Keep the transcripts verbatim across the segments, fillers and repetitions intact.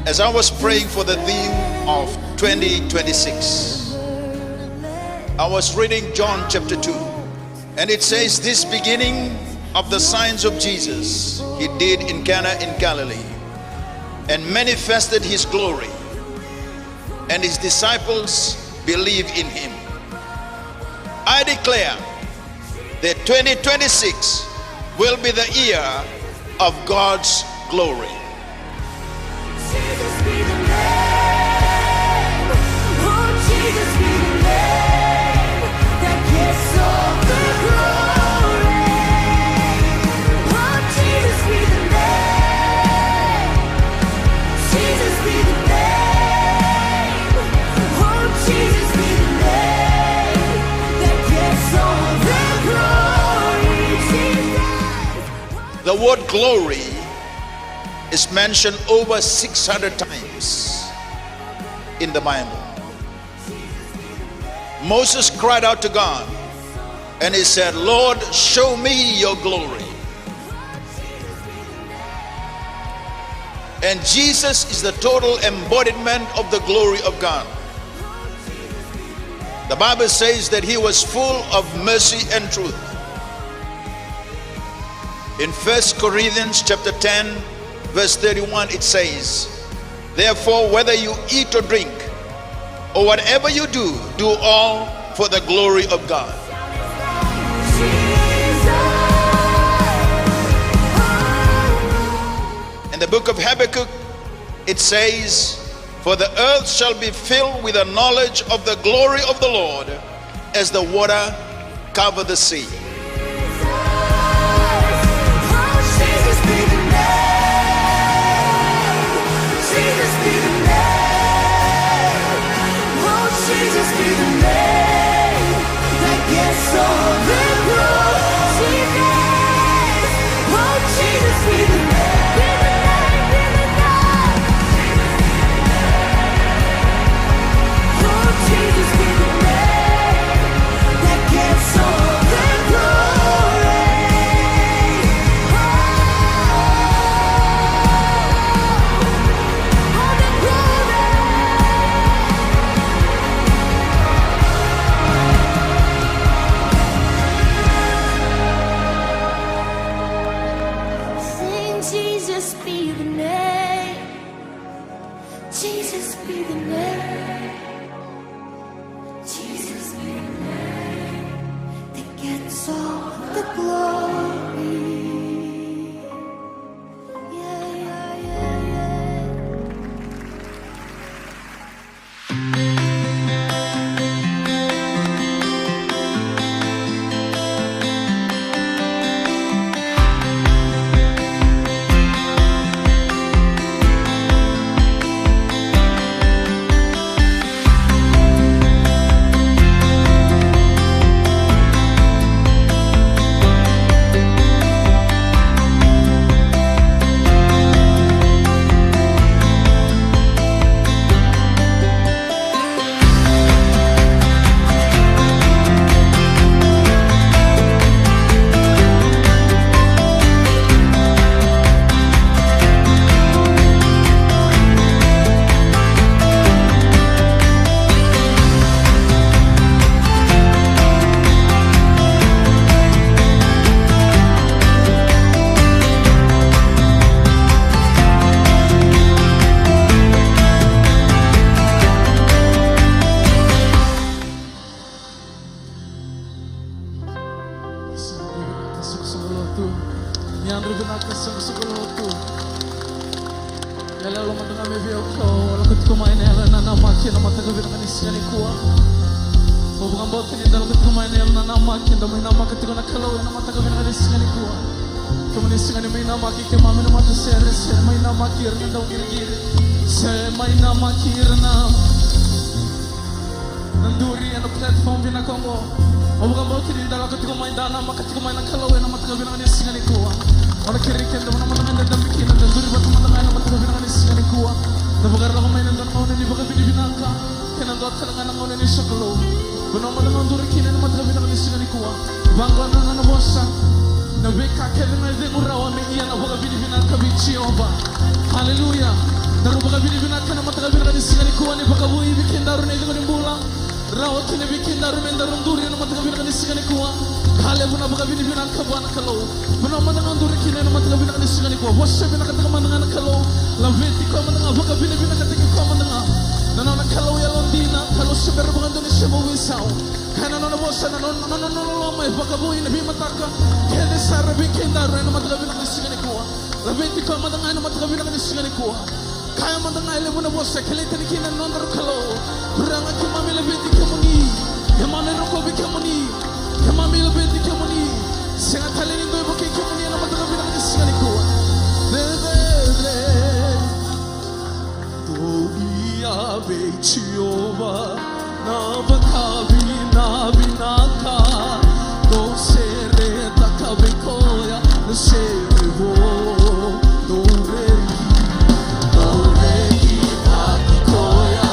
As I was praying for the theme of twenty twenty-six, I was reading John chapter two, and it says, "This beginning of the signs of Jesus he did in Cana in Galilee, and manifested his glory, and his disciples believed in him." I declare that twenty twenty-six will be the year of God's glory. Jesus be the name. Oh, Jesus be the name that gets all the glory. Oh, Jesus be the name. Jesus be the name. Oh, Jesus be the name that gets all the glory. Jesus. The word glory is mentioned over six hundred times in the Bible. Moses cried out to God and he said, "Lord, show me your glory." And Jesus is the total embodiment of the glory of God. The Bible says that he was full of mercy and truth. In First Corinthians chapter ten, verse thirty-one, it says, "Therefore, whether you eat or drink, or whatever you do, do all for the glory of God." In the book of Habakkuk, it says, "For the earth shall be filled with the knowledge of the glory of the Lord, as the water cover the sea." Sing, Jesus be the name. Jesus be the name. Jesus be the name that gets all the glory. Yeah, yeah, yeah, yeah. Sa dui vinaka, sukusuku lotu. Ni yadra vinaka, sukusuku lotu. Yaloyalo mada ga mai vei au, o lako tiko mai na yalo e nanamaki ena mataka vinaka ni siga nikua. Au vakabauta ni da lako tiko mai na yalo nanamaki, da mai namaka tiko na Kalou ena mataka vinaka ni siga nikua. Kemuni sega ni mai namaki keimami na matasere, se mai namaki ira na dauqiriqiri, se mai namaki ira na na duri ena platform vinaka oqo. Au vakabauta ni da lako tiko mai, da namaka tiko mai na Kalou ena mataka vinaka ni siga nikua. Au na kerei keda mada ga me da dabe kina, da duri vata mada ga ena mataka vinaka ni siga nikua. Da vakarau mai ena dua na gauna ni vakavinavinaka kei na dua tale ga na gauna ni sokalou. Vanua mada ga o duri kina ena mataka vinaka ni siga nikua. Vaqo na nona vosa. Na veika kece ga e cegu rawa me ia na vakavinavinaka vei Jiova. Haleluya. Daru vakavinavinaka ena mataka vinaka ni siga nikua ni vakavoui vei kedaru na icegu ni bula. Rawa kina vei kedaru me daru duri ena mataka vinaka ni siga nikua. Ka levu na vakavinavinaka vua na Kalou. Vanua mada ga o duri kina ena mataka vinaka ni siga nikua, vosa vinakataka mada ga na Kalou. Laveti koya mada ga, vakavinavinakataki koya mada ga. Na nona Kalou yalodina, Kalou se bera vakadua ni se vakaveisau. Ka na nona vosa, na nona, nona, nona loloma e vakavoui na veimataka kece sara vei kedaru ena mataka vinaka ni siga nikua. Laveti koya mada ga ena mataka vinaka ni siga nikua. Kaya mada ga e levu na vosa e kilai tani kina na nodaru Kalou. Turaga, keimami laveti kemuni. Keimami rokovi kemuni. Keimami laveti kemuni. Sega tale ni dua e vukei kemuni ena mataka vinaka ni siga nikua. Cecere. Dokia vei Jiova na vakavinavinaka. Dou seretaka vei koya na sere vou. Dou reki, dou reki vaki koya.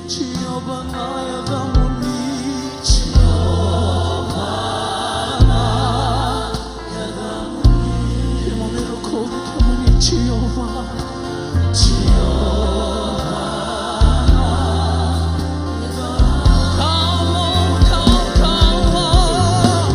Jiova na yacamuni, Jiova na yacamuni. Keimami rokovi kemuni Jiova. Jiova na yacamuni. Come on, come, come on.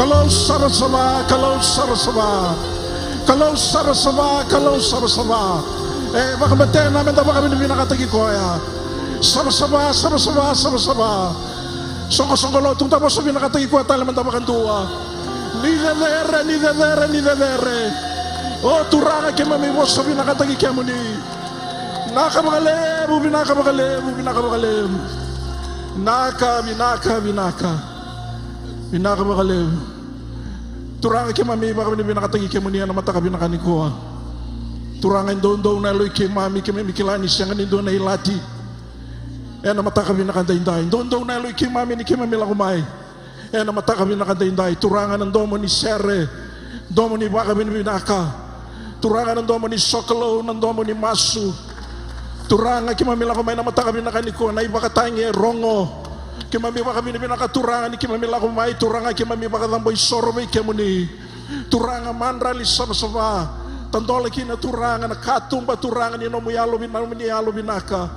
Kalou savasava, Kalou savasava. Kalou savasava, Kalou savasava. E vakamatena meda vakavinavinakataki koya. Savasava, savasava, savasava. Soqosoqo lotu, da vosa vinakataki koya tale meda vakadua. Ni cecere, ni cecere, ni cecere. O Turaga, keimami vosa vinakataki kemuni. Vinaka vakalevu, vinaka vakalevu, vinaka vakalevu. Vinaka, vinaka, vinaka. Vinaka vakalevu. Turaga, keimami vakavinavinakataki kemuni ena mataka vinaka nikua. Turaga, e doudou na yalo i keimami, keimami kila ni sega ni dua na ilati ena mataka vinaka daidai. Doudou na yalo i keimami ni keimami lako mai ena mataka vinaka daidai. Turaga, na domo ni sere, domo ni vakavinavinaka. Turaga, na domo ni sokalou, na domo ni masu. Turaga, keimami lako mai na mataka vinaka nikua, na ivakatagi e rogo. Keimami vakavinavinaka, Turaga, ni keimami lako mai, Turaga, keimami vakacabo isoro vei kemuni. Turaga, madrali savasava, tadola kina, Turaga, na katuba, Turaga, ni nomu yalo vina-, ni yalo vinaka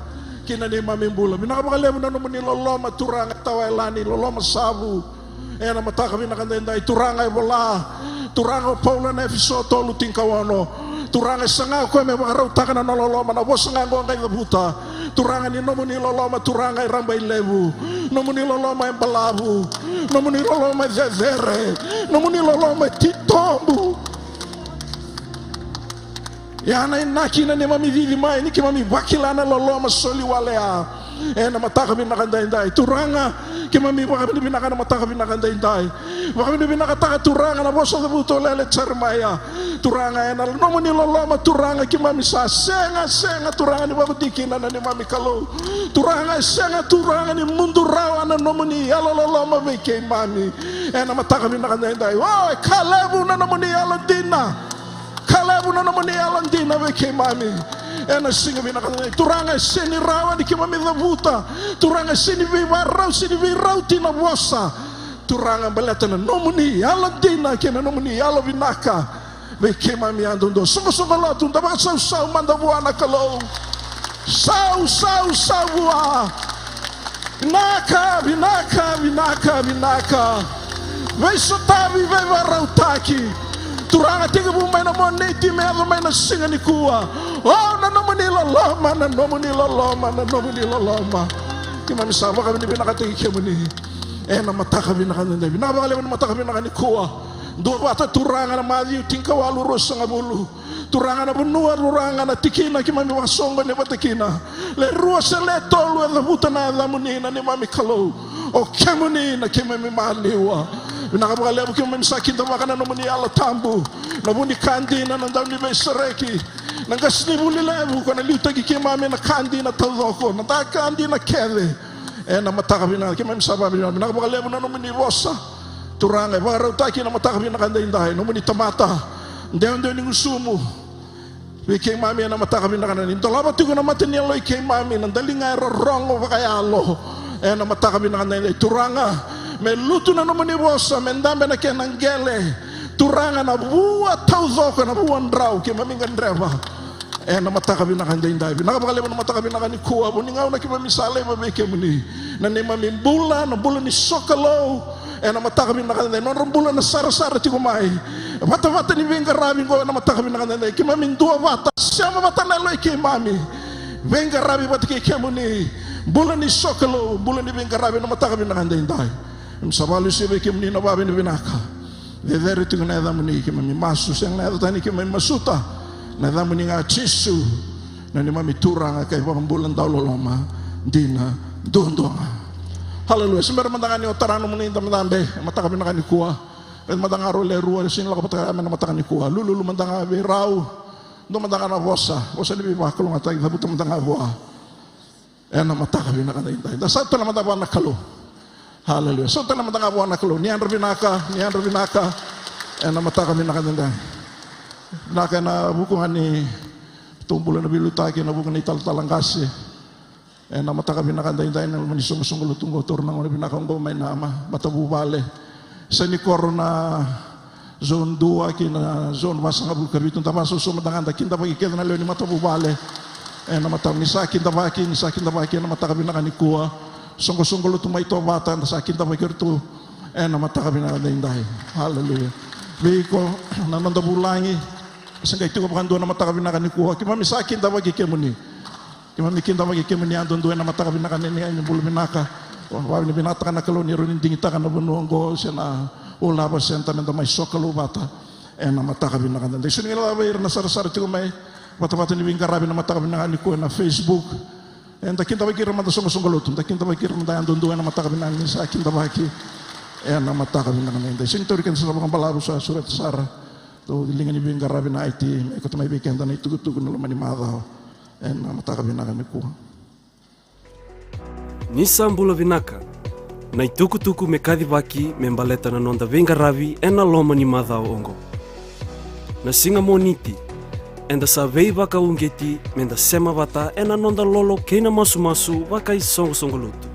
ki na neimami bula. Vinaka vakalevu na nomuni loloma, Turaga, tawayalani, loloma savu. Ena mataka vinaka daidai, Turaga, e vola, Turaga, o Paula na Efeso tolu tinikaono. Turaga, e saga o koya me vakarautaka na nona loloma, na vosa ga oqo qai cavuta. Turaga, ni nomuni loloma, Turaga, e rabailevu. Nomuni loloma e balavu. Nomuni loloma e cecere. Nomuni loloma e titobu. Ia na inaki na neimami cici mai ni keimami vakila na loloma soli wale ya. Ena mataka vinaka daidai, Turaga, keimami vakavinavinaka na mataka vinaka daidai. Vakavinavinakataka, Turaga, na vosa cavuta o Lele Jeremaia. Turaga, ena nomuni loloma, Turaga, keimami sa sega, sega, Turaga, ni vakoti kina na neimami Kalou. Turaga, e sega, Turaga, ni mudu rawa na nomuni yalololoma vei keimami. Ena mataka vinaka daidai, o, e ka levu na nomuni yalodina. Ka levu na nomuni yalodina vei keimami. Ena siga vinaka daidai, Turaga, e sega ni rawa ni keimami cavuta. Turaga, e sega ni veivakarau, sega ni veirauti na vosa. Turaga, baleta na nomuni yalodina kei na nomuni yalovinaka vei keimami yadudua. Soqosoqo lotu, da vakasausau mada vua na Kalou. Sau, sau, sau vua. Vinaka, vinaka, vinaka, vinaka. Veisotavi, veivakarautaki. Turaga, tekivu mai na Moniti me yaco mai na siga nikua. O, na nomuni loloma, na nomuni loloma, na nomuni loloma. Keimami sa vakavinavinakataki kemuni ena mataka vinaka daidai. Vinaka vakalevu na mataka vinaka nikua. Duavata, Turaga, na Maciu tinikawalu, ruasagavulu. Turaga, na vanua, Turaga, na tikina keimami vakasoqoni vata kina. Le rua se le tolu e cavuta na yacamuni na neimami Kalou. O kemuni na keimami maliwa. Vinaka vakalevu, keimami sa kidavaka na nomuni Yalo Tabu, na vu ni ka dina, na dauniveisereki, na qasenivuli levu, ko na liutaki keimami ena ka dina taucoko, na dau ka dina kece. Ena mataka vinaka, keimami sa vakavinavinaka. Vinaka vakalevu na nomuni vosa, Turaga, e vakarautaki ena mataka vinaka daidai. Nomuni tamata, dewadewa ni gusumu vei keimami ena mataka vinaka daidai. Dolava tiko na mata ni yalo i keimami, na daliga e rorogo vakayalo ena mataka vinaka daidai. Turaga, me lutu na nomuni vosa, me dabe na kena qele. Turaga, na vua taucoko, na vua drau keimami gadreva ena mataka vinaka daidai. Vinaka vakalevu na mataka vinaka nikua, vu ni gauna keimami sa laiva vei kemuni. Na neimami bula, na bula ni sokalou ena mataka vinaka daidai, nodra bula na sarasara tiko mai, vatavata ni veiqaravi oqo ena mataka vinaka daidai. Keimami duavata, sema vata na yalo i keimami, veiqaravi vata kei kemuni. Bula ni sokalou, bula ni veiqaravi ena mataka vinaka daidai. Keimami sa vakalesuya vei kemuni na vakavinavinaka. Cecere tiko na yacamuni, keimami masu, sega na yaca tani keimami masuta, na yacamuni ga Jisu, na neimami Turaga ka iVakabula dauloloma dina duadua ga. Haleluya. Se bera mada ga ni o tara nomuni idabedabe ena mataka vinaka nikua. Raica mada ga rau le rua, sega ni lako vata kaya mai na mataka nikua. Lululu mada ga vei rau. Dua mada ga na vosa, vosa ni veivakalougatataki, cavuta mada ga vua ena mataka vinaka daidai. Da sauta tale mada vua na Kalou. Haleluya. Sauta tale mada ga vua na Kalou. Ni yadra vinaka, ni yadra vinaka ena mataka vinaka daidai. Vinaka ena vuku ga ni tou bula na veiliutaki, ena vuku ni talatala qase. Ena mataka vinaka daidai, na loma ni soqosoqo lotu oqo, taura na gauna vinaka oqo mai na ma-, matavuvale. Sa ni koro na zone dua kei na zone vasagavulu ka vitu, da vakasausau mada ga, da kidavaki kece na lewe ni matavuvale. Ena mataka ni sa kidavaki, ni sa kidavaki ena mataka vinaka nikua. Soqosoqo lotu mai Tovata, da sa kidavaki iratou. Ena mataka vinaka daidai. Haleluya. Vei iko na noda vulagi, se qai tiko vakadua na mataka vinaka nikua, keimami sa kidavaki kemuni. Keimami kidavaki kemuni yadudua ena mataka vinaka ni, ni bula vinaka. Vakavinavinakataka na Kalou ni rawa ni digitaka na vanua oqo se na Ulava Center meda mai sokalou vata ena mataka vinaka daidai. Sega ni lava ira na sarasara tiko mai vatavata ni veiqaravi na mataka vinaka nikua ena Facebook. Eda kidavaki ira mada soqosoqo lotu, da kidavaki ira mada yadudua ena mataka vinaka ni sa kidavaki ena mataka vinaka daidai. Sega ni tauri keda sara vakabalavu, sa sureta sara. Tou liga ni veiqaravi na I T me kauta mai vei keda na itukutuku na loma ni macawa ena mataka vinaka nikua. Ni sa bula vinaka. Na itukutuku me kacivaki me baleta na noda veiqaravi ena loma ni macawa oqo. Na siga Moniti, eda sa veivakauqeti meda sema vata ena noda lolo kei na masumasu vakaisoqosoqo lotu.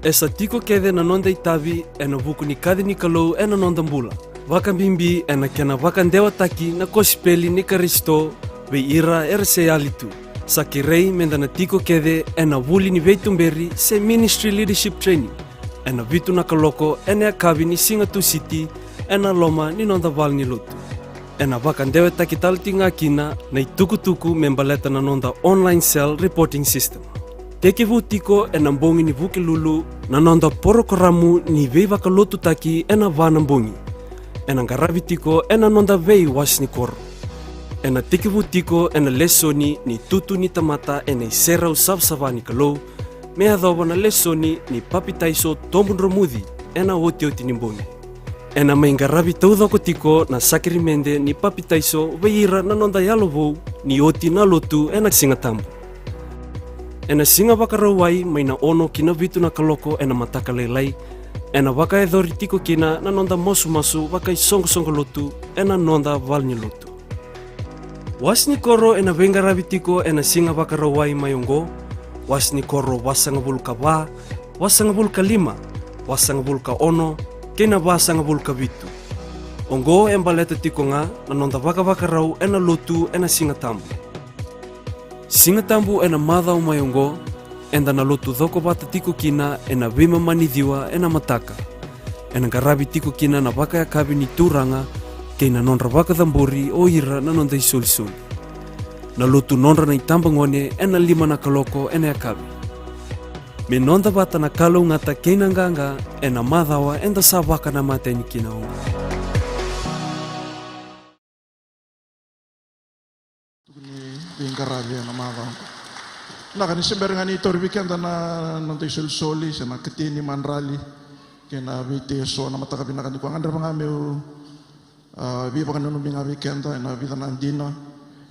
E sa tiko kece na noda itavi ena vuku ni kaci ni Kalou ena noda bula, vakabibi ena kena vakadewataki na kosipeli ni Karisito vei ira era se yali tu. Sa kerei meda na tiko kece ena vuli ni veituberi se Ministry Leadership Training ena vitu na kaloko ena yakavi ni siga Tusiti ena loma ni noda vale ni lotu. Ena vakadewetaki tale tiko ga kina na itukutuku me baleta na noda online cell reporting system. Tekivu tiko ena bogi ni Vukelulu na noda porokaramu ni veivakalotutaki ena va na bogi. Ena qaravi tiko ena noda veiwase ni koro. Ena tekivu tiko ena lesoni ni tutu ni tamata ena iserau savasava ni Kalou, me yacova na lesoni ni papitaiso tobu dromuci ena otioti ni bogi. Ena mai qaravi taucoko tiko na sakiramede ni papitaiso vei ira na noda yalo vou ni oti na lotu ena Siga Tabu. Ena siga Vakarauwai mai na ono ki na vitu na kaloko ena mataka lailai, ena vakayacori tiko kina na noda masumasu vakaisoqosoqo lotu ena noda vale ni lotu. Wase ni koro ena veiqaravi tiko ena siga Vakarauwai mai oqo, wase ni koro vasagavulu ka va, vasagavulu ka lima, vasagavulu ka ono, kei na vasagavulu ka vitu. Oqo e baleta tiko ga na noda vakavakarau ena lotu ena Siga Tabu. Siga Tabu ena macawa mai oqo, eda na lotu cokovata tiko kina ena veimama ni ciwa ena mataka. Ena qaravi tiko kina na vakayakavi ni turaga kei na nodra vakacabori o ira na noda isolisoli. Na lotu nodra na itabagone ena lima na kaloko ena yakavi. Me noda vata na kalougata kei na qaqa ena macawa eda sa vakanamata yani kina oqo. Tuku ni veiqaravi ena macawa oqo. Vinaka, ni se bera ga ni tauri vei keda na noda isolisoli se na katini, madrali kei na veitei eso na mataka vinaka nikua, gadreva ga meu, a, veivakananumi ga vei keda ena vica na dina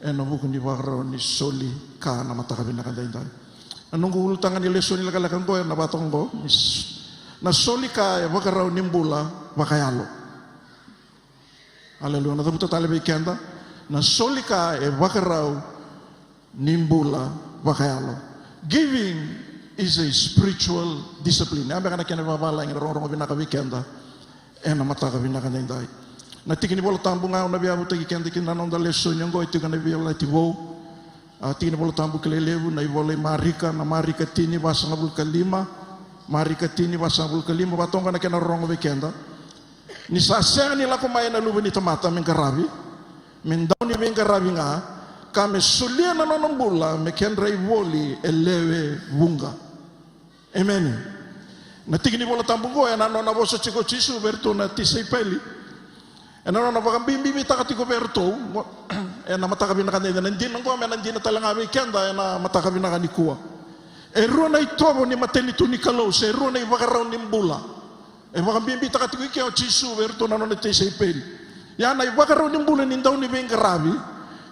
ena vuku ni vakarau ni soli ka na mataka vinaka daidai. Na noqu ulutaga ni lesoni lekaleka oqo ena vaka oqo: ni s-, na soli ka e vakarau ni bula vakayalo. Aleluya. Na cavuta tale vei keda: na soli ka e vakarau ni bula vakayalo. Giving is a spiritual discipline. A beka na kena vavalagi na rogorogo vinaka vei keda ena mataka vinaka daidai. Na tiki ni Vola Tabu ga au na via yavutaki keda kina na noda lesoni oqo e tiko ena Veiyalayalati Vou. A, tiki ni Vola Tabu kilai levu, na ivola i Marika, na Marika tini vasagavulu ka lima, Marika tini vasagavulu ka lima, vaka oqo na kena rorogo vei keda: Ni sa sega ni lako mai na Luve ni tamata me qaravi, me dau ni veiqaravi ga, ka me solia na nona bula me kedra ivoli e lewe vuqa. Emeni. Na tiki ni Vola Tabu oqo ena nona vosa tiko o Jisu vei iratou na tisaipeli. Ena nona vakabibitaka tiko vei iratou ena mataka vinaka daidai. Na dina oqo me na dina tale ga vei keda ena mataka vinaka nikua. E rua na itovo ni matanitu ni Kalou, se rua na ivakarau ni bula e vakabibitaka tiko i ke o Jisu vei iratou na nona tisaipeli. Ia na ivakarau ni bula ni dau ni veiqaravi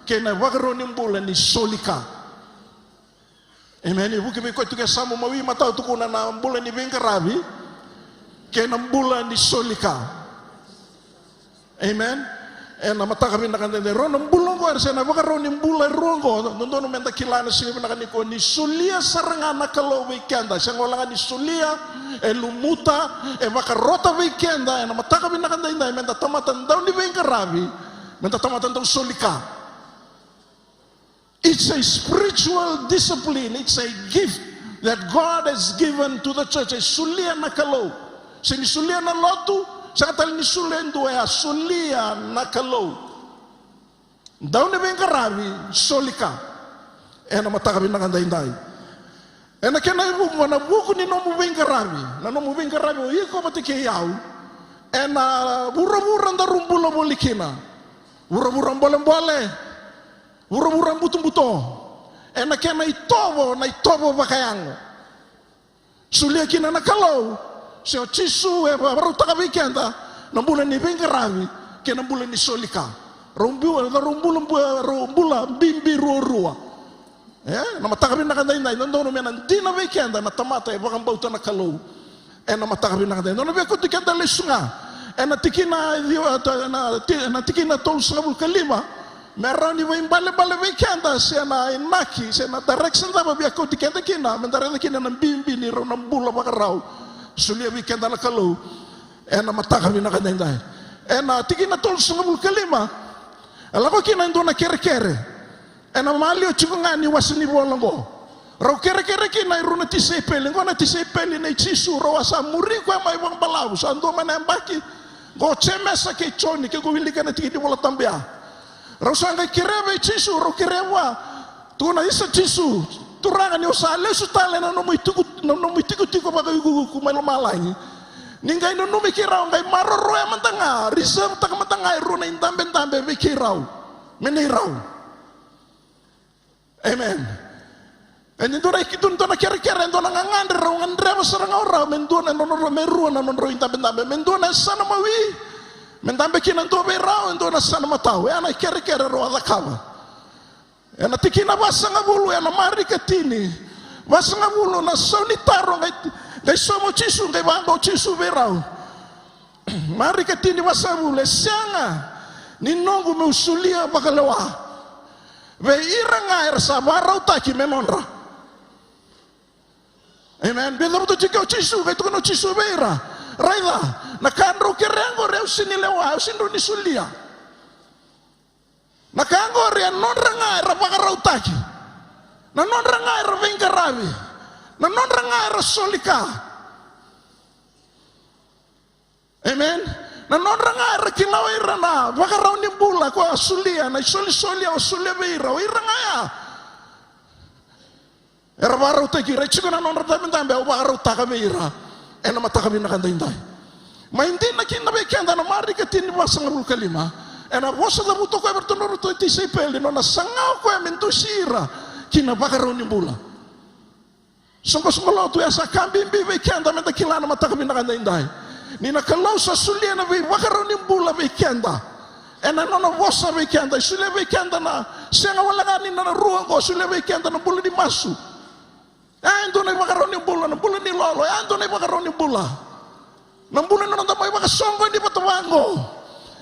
kei na ivakarau ni bula ni soli ka. Emeni. Vuki vei koya tu ke sa mo mawi matau, tukuna na bula ni veiqaravi kei na bula ni soli ka. Amen. Ena mataka vinaka daidai, rua na bula oqo, era se na ivakarau ni bula e rua oqo. Dodonu meda kila na siga vinaka nikua ni solia sara ga na Kalou vei keda. Sega wale ga ni solia, e lumuta, e vakarota vei keda ena mataka vinaka daidai meda tamata dau ni veiqaravi, meda tamata dau soli ka. It's a spiritual discipline. It's a gift that God has given to the church. E solia na Kalou. Se ni solia na lotu, sega tale ni solia e dua, e a solia na Kalou. Dau ni veiqaravi, soli ka. Ena mataka vinaka daidai. Ena kena ivuvu, na vuku ni nomu veiqaravi, na nomu veiqaravi o iko vata kei au. Ena vuravura daru bula voli kina. Vuravura bolebole. Vuravura butobuto. Ena kena itovo, na itovo vakayago. Solia kina na Kalou, se o Jisu e vakarautaka vei keda na bula ni veiqaravi kei na bula ni soli ka. Rau bula, rau bula, rau bula bibi ruarua. E, na mataka vinaka daidai, dodonu me na dina vei keda na tamata e vakabauta na Kalou. Ena mataka vinaka daidai, dodonu me via kauti keda lesu ga. Ena tikina e ciwa, na ti-, na tikina tolusagavulu ka lima. Me rawa ni vaibalebale vei keda se na inaki, se na direction cava via kauti keda kina, me da raica kina na bibi ni rau na bula vakarau. Solia vei keda na Kalou. Ena mataka vinaka daidai. Ena tikina tolusagavulu ka lima. E lako kina e dua na kerekere. Ena maliwa tiko ga ni wase ni vola oqo. Rau kerekere kina e rua na tisaipeli, oqo na tisaipeli nei Jisu, rau a sa muri koya mai vakabalavu, sa dua mai na yabaki, oqo Jemesa kei Joni, ke ko wilika na tiki ni Vola Tabu ya. Rau sa qai kerea vei Jisu, rau kerea vua, tukuna, isa Jisu, Turaga, ni o sa lesu tale na nomu ituku, na nomu itikotiko vakaiukuuku mai lomalagi, ni qai nanumi keirau, qai maroroya mada ga, reserve-taka mada ga e rua na idabedabe vei keirau, me neirau. Amen. E ni dua na ikiduni, dua na kerekere, e dua na gagadre, rau gadreva sara ga o rau me dua na nodra, me rua na nodrau idabedabe, me dua na yasana mawi me dabe kina dua vei rau, e dua na yasana matau. E a na kerekere rau a cakava. E na tikina vasagavulu, e na Marika tini vasagavulu, na sau ni taro, qai, qai sauma o Jisu, qai vaqo o Jisu vei rau. Marika tini vasagavulu, e sega ni noqu meu solia vakalewa vei ira ga era sa vakarautaki me nodra. Amen. Via cavuta tiko o Jisu, qai tukuna o Jisu vei ira, raica, na ka drau kerea oqori au sega ni lewa, au sega ni drau ni solia. Na ka oqori e nodra ga era vakarautaki, na nodra ga era veiqaravi, na nodra ga era soli ka. Amen. Na nodra ga era kila o ira na vakarau ni bula ko a solia, na isolisoli a solia vei ira, o ira ga ya era vakarautaki ira, e tiko na nodra dabedabe au vakarautaka vei ira. E na mataka vinaka daidai, mai dina kina vei keda na Marika tini vasagavulu ka lima, e na vosa cavuta o koya vei iratou na nona tisaipeli, nona saga o koya me dusi ira ki na vakarau ni bula. Soqosoqo lotu, e sa ka bibi vei keda me da kila na mataka vinaka daidai, ni na Kalou sa solia na veivakarau ni bula vei keda. E na nona vosa vei keda, e solia vei keda na sega wale ga ni na rua oqo, solia vei keda na bula ni masu. E a e dua na ivakarau ni bula, na bula ni lolo, e a e dua na ivakarau ni bula. Na bula ni noda mai vakasoqoni vata vaqo,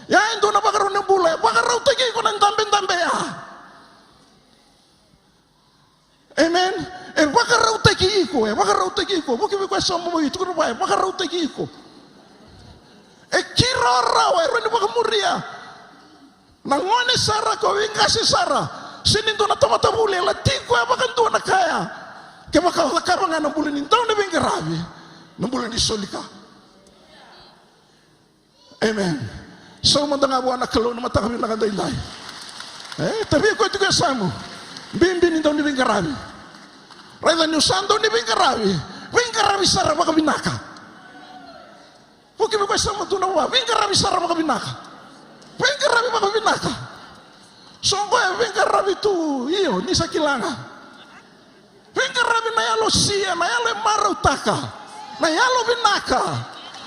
e a e dua na vakarau ni bula, e vakarautaki iko na dabedabe ya. Amen. E vakarautaki iko, e vakarautaki iko. Vuki vei koya sa mai, tukuna vua, e vakarautaki iko. E kiro rawa, e rawa ni vakamuria. Na gone sara, ko veiqase sara, se ni dua na tamata vuli, e lati koya vakadua na ka ya. Kevaka o cakava ga na bula ni dau ni veiqaravi, na bula ni soli ka. Amen. Sau mada ga vua na Kalou na mataka vinaka daidai. E, tavi koya tiko e yasamu. Bibi ni dau ni veiqaravi. Raica ni o sa dau ni veiqaravi, veiqaravi sara vakavinaka. Vuki vei koya sa mai, tukuna vua, veiqaravi sara vakavinaka. Veiqaravi vakavinaka. So koya e veiqaravi tu, io, ni sa kila ga. Veiqaravi na yalo sia, na yalo e marautaka, na yalo vinaka.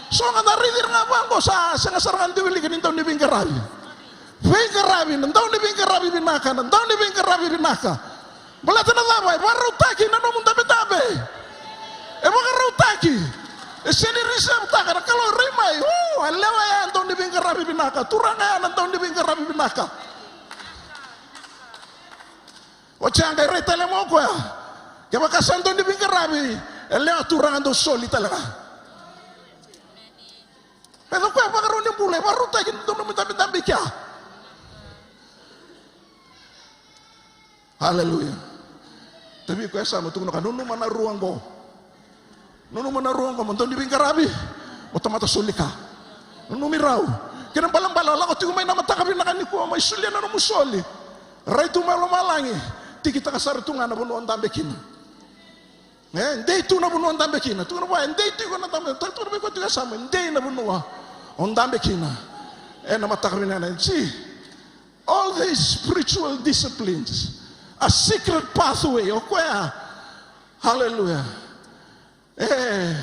So ga da raici ira ga vaqo sa sega sara ga ni dau wilika ni dau ni veiqaravi. Veiqaravi, na dau ni veiqaravi vinaka, na dau ni veiqaravi vinaka. Baleta na cava? E vakarautaki na nomu dabedabe. E vakarautaki. E sega ni reserve-taka, na Kalou e rai mai. O, a lewa ya e dau ni veiqaravi vinaka. Turaga ya na dau ni veiqaravi vinaka. Oti ya qai rai tale mai o koya. Kevaka sa dau ni veiqaravi, e lewa, turaga, dau soli tale ga. E dau koya vakarau ni bula, e vakarautaki na dau nomu dabedabe kea. Aleluya. Tavi koya sa mai, tukuna ka, nanuma na rua oqo. Nanuma na rua oqo, mo dau ni veiqaravi, O tamata soli ka. Nanumi rau. Kena balebale o lako tiko mai na mataka vinaka nikua mai solia na nomu soli. Rai tu mai lomalagi. Tikitaka sara tu ga na vanua o dabe kina. E dei tu na vanua o dabe kina. Tukuna vua e dei tiko na dabe. Tukuna vua e dei na vanua o dabe kina. Ena mataka vinaka nikua. All these spiritual disciplines, a secret pathway o koya. Hallelujah. E,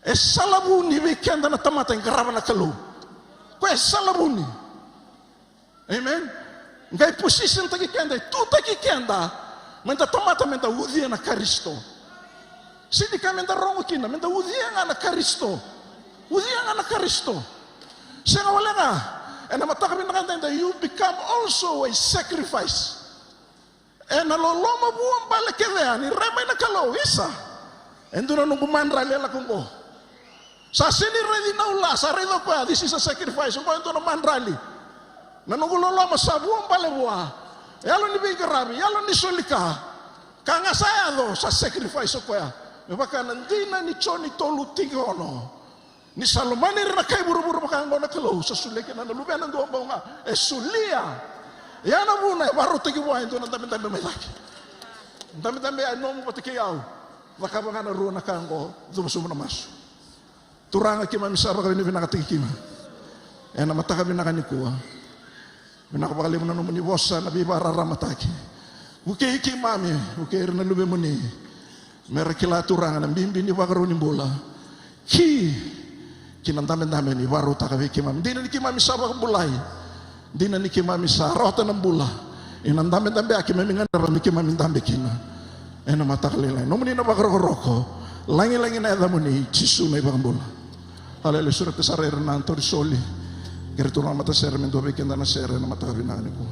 e salavuni vei keda na tamata e qarava na Kalou. Koya e salavuni. Amen. Qai position taki keda, e tutaki keda. Meda tamata, meda ucuya na Karisito. Sega ni ka meda rogo kina, meda ucuya ga na Karisito. Ucuya ga na Karisito. Sega wale ga. Ena mataka vinaka edaidai, you become also a sacrifice. Ena loloma vuabale kece yani, rai mai na Kalou, isa. E dua na noqu madrali e lako oqo. Sa sega ni raici na ula, sa raica o koya, this is a sacrifice, oqo e dua na madrali. Na noqu loloma sa vuabale vua. Yalo ni veiqaravi, yalo ni soli ka. Ka ga sa yaco, sa sacrifice o koya. Me vaka na dina ni Joni tolu, tikina ono. Ni sa lomani ira na kai vuravura vaka oqo na Kalou, sa solia kina na Luvena dua bau ga. E solia. Ia na vuna e vakarautaki vua e dua na dabedabe mai cake. Dabedabe ya e nomu vata kei au. Cakava ga na rua na ka oqo, cuva sobu na masu. Turaga, keimami sa vakavinavinakataki kina ena mataka vinaka nikua. Vinaka vakalevu na nomuni vosa, na veivakararamataki. Vukei keimami, vukei ira na luvemuni. Mera kila, Turaga, na bibi ni vakarau ni bula. Ki, ki na dabedabe ni vakarautaka vei keimami. Dina ni keimami sa vakabulai. Dina ni keimami sa rawata na bula. Ena dabedabe ya keimami gadreva me keimami dabe kina. Ena mataka lailai. Nomuni na vakarokoroko. Lagilagi na yacamuni, Jisu na iVakabula. Haleluya. Sureta sara ira na tauri soli kei ira tu na matasere me dua vei keda na sere ena mataka vinaka nikua.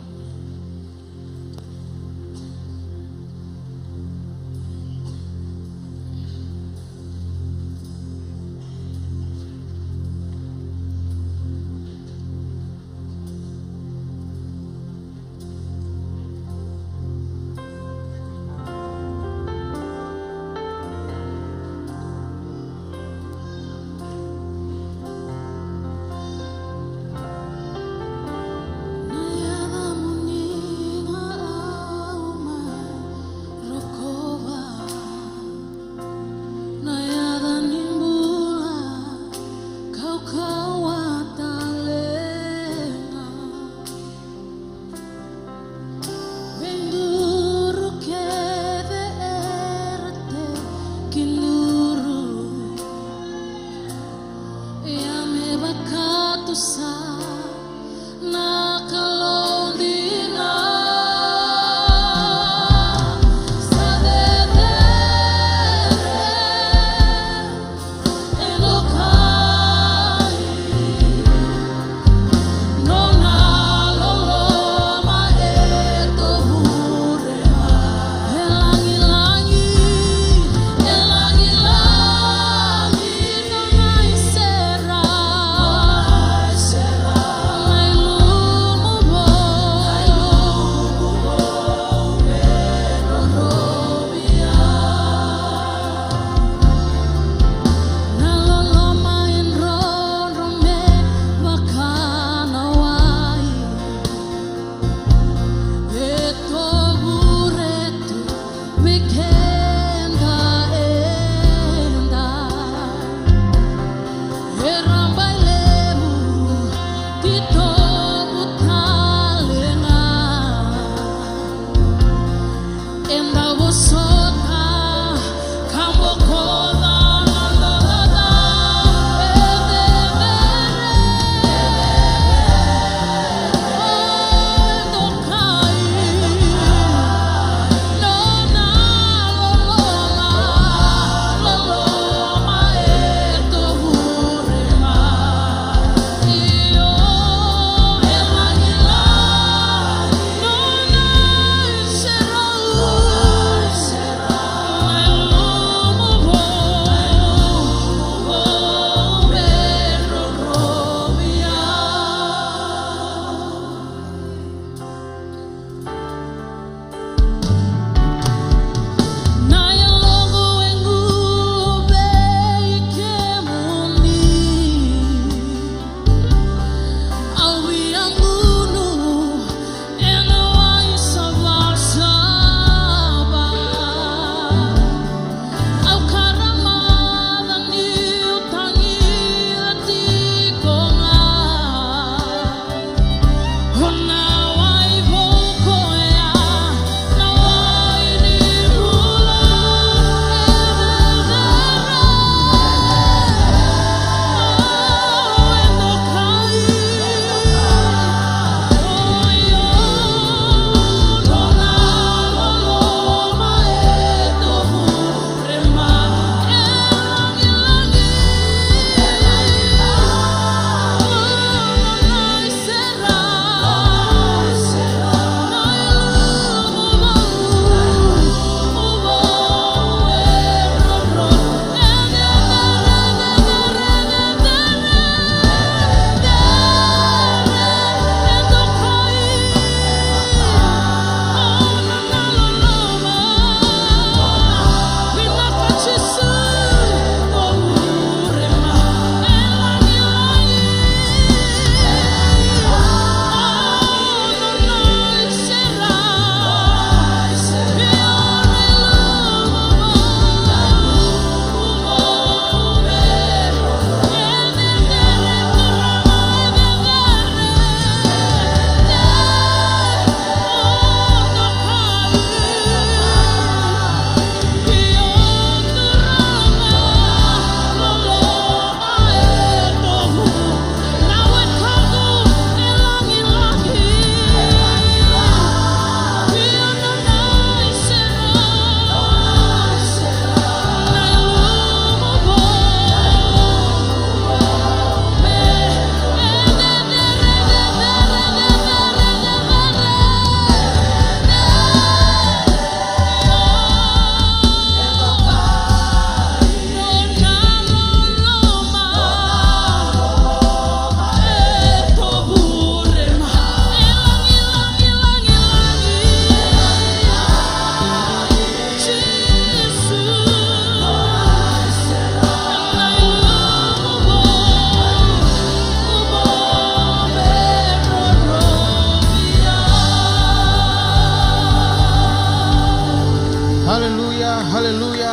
Haleluya, haleluya.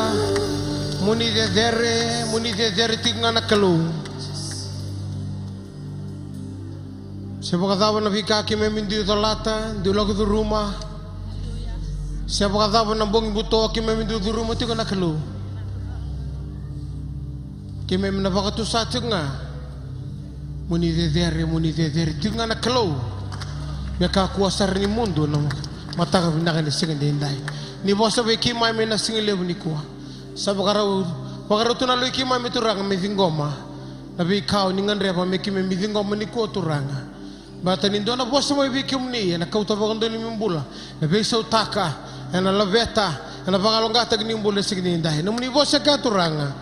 Mo ni cecere, mo ni cecere tiko ga na Kalou. Se vakacava na veika keimami dui colata, dui lako curuma, se vakacava na bogi buto keimami dui curuma tiko na Kalou, keimami na vakatusa tiko ga. Mo ni cecere, mo ni cecere tiko ga na Kalou. Me kakua sara ni mudu na mataka vinaka ni siga edaidai. Ni vosa vei keimami na siga levu nikua. Sa vakarau, vakarau tu na loi keimami Turaga me ciqoma na veika o ni gadreva me keimami ciqoma nikua Turaga. Baleta ni dua na vosa mai vei kemuni ena kauta vakadonui ni bula, ena veisautaka, ena laveta, ena vakayaloqaqataki ni bula ni siga edaidai. Nomuni vosa e kaya Turaga,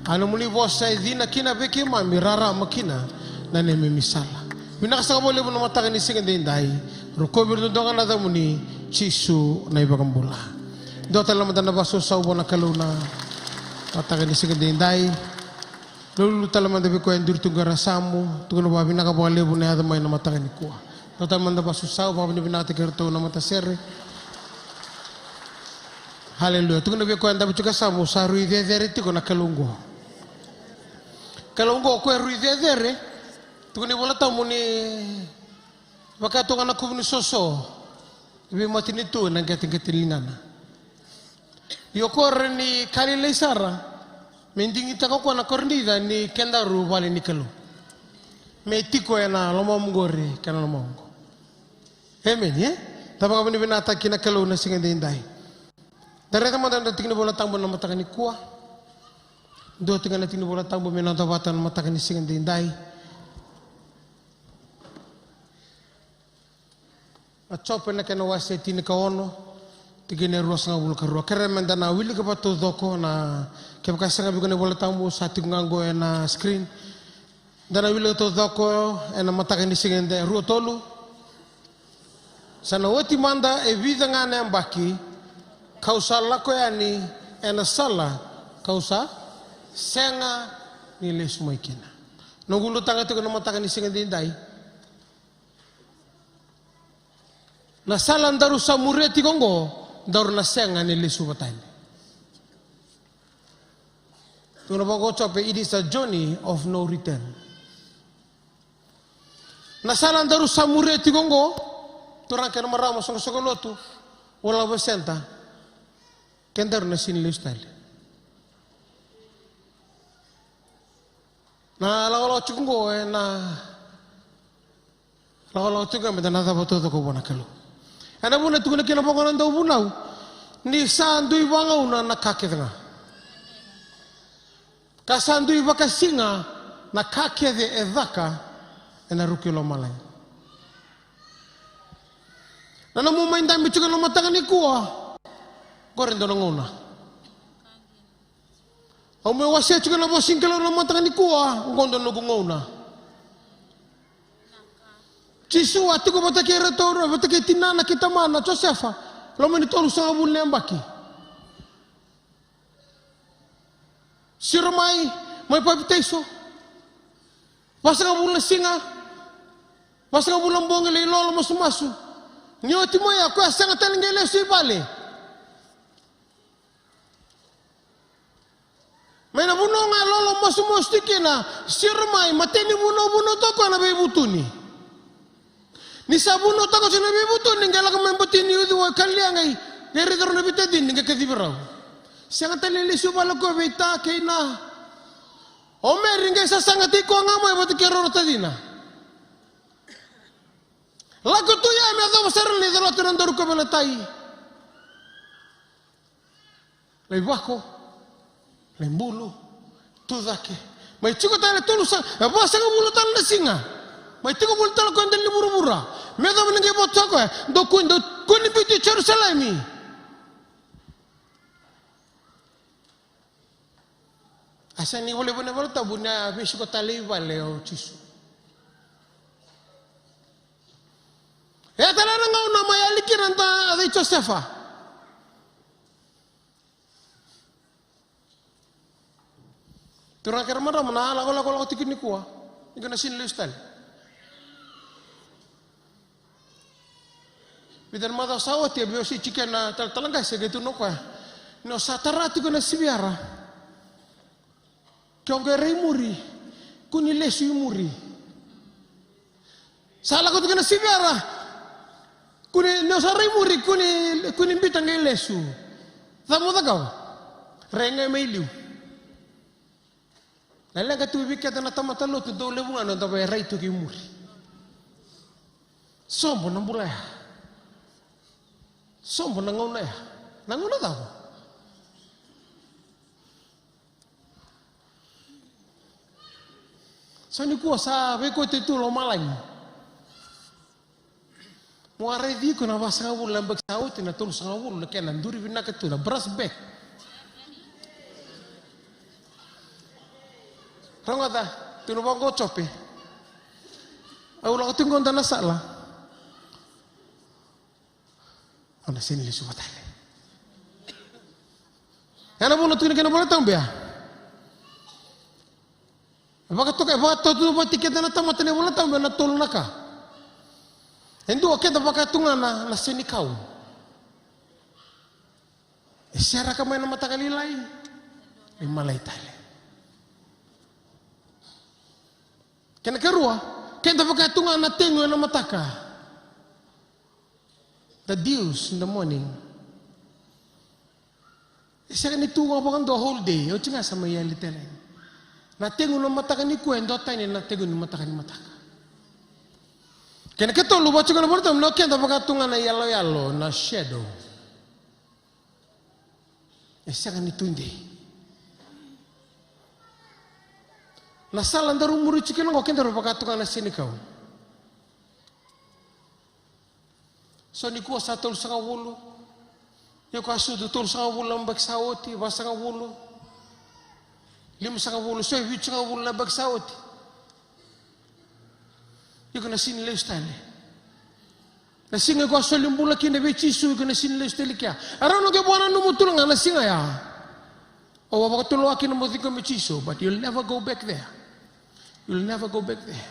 a nomuni vosa e cina kina vei keimami, rarama kina na neimami sala. Vinaka saka vakalevu na mataka ni siga edaidai. Rokovi ira dodonu ga na yacamuni, Jisu na iVakabula. Dua tale mada na vakasausau vua na Kalou na mataka ni siga edaidai. Lululu tale mada vei koya e duri tu qo e ra samu, tukuna vakavinaka vakalevu na yaco mai na mataka nikua. Dua tale mada vakasausau, vakavinavinakataki iratou na matasere. Haleluya. Tukuna vei koya e davo tiko e samu, sa rui cecere tiko na Kalou qo. Kalou qo, o koya e rui cecere. Tukuna iVola Tabu ni vaka tu ga na kuvu ni soso e veimatanitu ena qeteqete ni ligana. Io, o koya e rawa ni ka lailai sara me digitaka o koya na koro ni ca ni kedaru vale ni Kalou. Me tiko ena lomamu qori kei na lomamu qo. Emeni, e? Da vakavinavinakataki na Kalou na siga edaidai. Da raica mada na tiki ni Vola Tabu na mataka nikua. Dua tiko ga na tiki ni Vola Tabu me noda vata na mataka ni siga edaidai. Na Jope na kena wase e tinikaono, tikina e ruasagavulu ka rua. Kerea meda na wilika vakataucoko na, kevaka e sega vei iko na iVola Tabu, sa tiko ga qo ena screen. Da na wilika taucoko ena mataka ni siga edaidai, rua, tolu. Sa na oti mada e vica ga na yabaki, ka'u sa lako yani ena sala, ka'u sa sega ni lesu mai kina. Noqu ulutaga tiko na mataka ni siga edaidai. Na sala daru sa muria tiko oqo, daru na sega ni lesuva tani. Tukuna vaqo o Jope, it is a journey of no return. Na sala daru sa muria tiko oqo, turaga kei na marama, soqosoqo lotu, World Harvest Centre, kedaru na sini lesu tale. Na lakolako tiko oqo, e na lakolako tiko, e meda na cava taucoko vua na Kalou. Ena vuna e tukuna kina vaqo na dauvunau, ni sa dui vagauna na ka kece ga, ka sa dui vakasiga na ka kece e caka ena ruku i lomalagi. Na nomu mai dabe tiko ena mataka nikua, qori e dua na gauna. Au mai wasea tiko na vosa ni Kalou ena mataka nikua, qo dua na noqu gauna. Jisu a tiko vata kei iratou, vata kei tinana kei tamana, Josefa, loma ni tolusagavulu na yabaki. Siro mai, mai papitaiso. Vasagavulu na siga. Vasagavulu na bogi, lai lolo masumasu. Ni oti mai ya, koya sega tale ni qai lesu i vale. Mai na vanua ga e lolo masumasu tiko kina, siro mai, matai ni vanua, vanua toka na veivutuni. Ni sa vunautaka oti na veivutuni, qai lako mai bati ni uciwai, ka lia qai, qai raica rau na veitacini, qai kacivi rau. Sega tale ni lesu vale o koya vei ta kei na. O Meri qai sasaga tiko ga mai vata kei rau na tacina. Lako tu ya me yacova sara ni colata na daru kavenatai. Lai vako, lai bulu, tu cake. Mai tiko tale tolu sa, e vasagavulu tale na siga. Mai tiko voli tale koya e dela ni vuravura. Me yacova ni qai votu o koya, dou kua, dou kua ni biuti Jerusalemi. A sega ni volai vua na iVolatabu ni a veisiko tale i vale o Jisu. E tale na gauna mai yali kina na tada i Josefa. Turaga kei na marama, na lakolako lako tiko nikua, iko na sini lesu tale. Vica na macawa sa oti, a veiwasei tiko na talatala qase, qai tukuna o koya, ni o sa tara tiko na siviyara. Ke o qai rai muri, kua ni lesu i muri. Sa lako tiko na siviyara. Kua ni, ni o sa rai muri, kua ni, kua ni biuta qai lesu. Cava mo cakava? Rai ga mai liu. Na leqa tu vei keda na tamata lotu, dau levu ga na noda via rai tu ki muri. Sobo na bula ya. Sobo na gauna ya. Na gauna cava? So nikua sa veikauti tu lomalagi. Mo a raici iko na vasagavulu na yabaki sa oti, na tolusagavulu, na kena duri vinaka tu, na brass bag. Rogoca, tukuna vaqo o Jope. Au lako tiko qo e dua na sala. Au na sega ni lesuva tale. Ya na vuna tukuna kina na iVolatabu ya. E vakatoka, e vakatautauvati keda na tamata na iVolatabu ena tolu na ka. E dua, keda vaka tu ga na, na senikau. E seraka mai na mataka lailai, e malai tale. Kena karua, keda vaka tu ga na tegu ena mataka. The dews in the morning. E sega ni tu ga vakadua whole day, oti ga sa mai yali tale. Na tegu na mataka nikua e duatani na tegu ni mataka ni mataka. Kena katolu, vaka tiko na iVolatabu, o keda vaka tu ga na yaloyalo, na shadow. E sega ni tu dei. Na sala daru muri tiko kina qo, kedaru vaka tu ga na senikau. So nikua sa tolusagavulu. Iko a sucu tolusagavulu na yabaki sa oti, vasagavulu, limasagavulu, so e vitusagavulu na yabaki sa oti. Iko na sega ni lesu tale. Na siga iko a soli bula kina vei Jisu, iko na sega ni lesu tale kea. E rawa ni qai vua na nomu turaga na siga ya. Au a vakatulewa kina meu ciqomi Jisu, but you'll never go back there. You'll never go back there.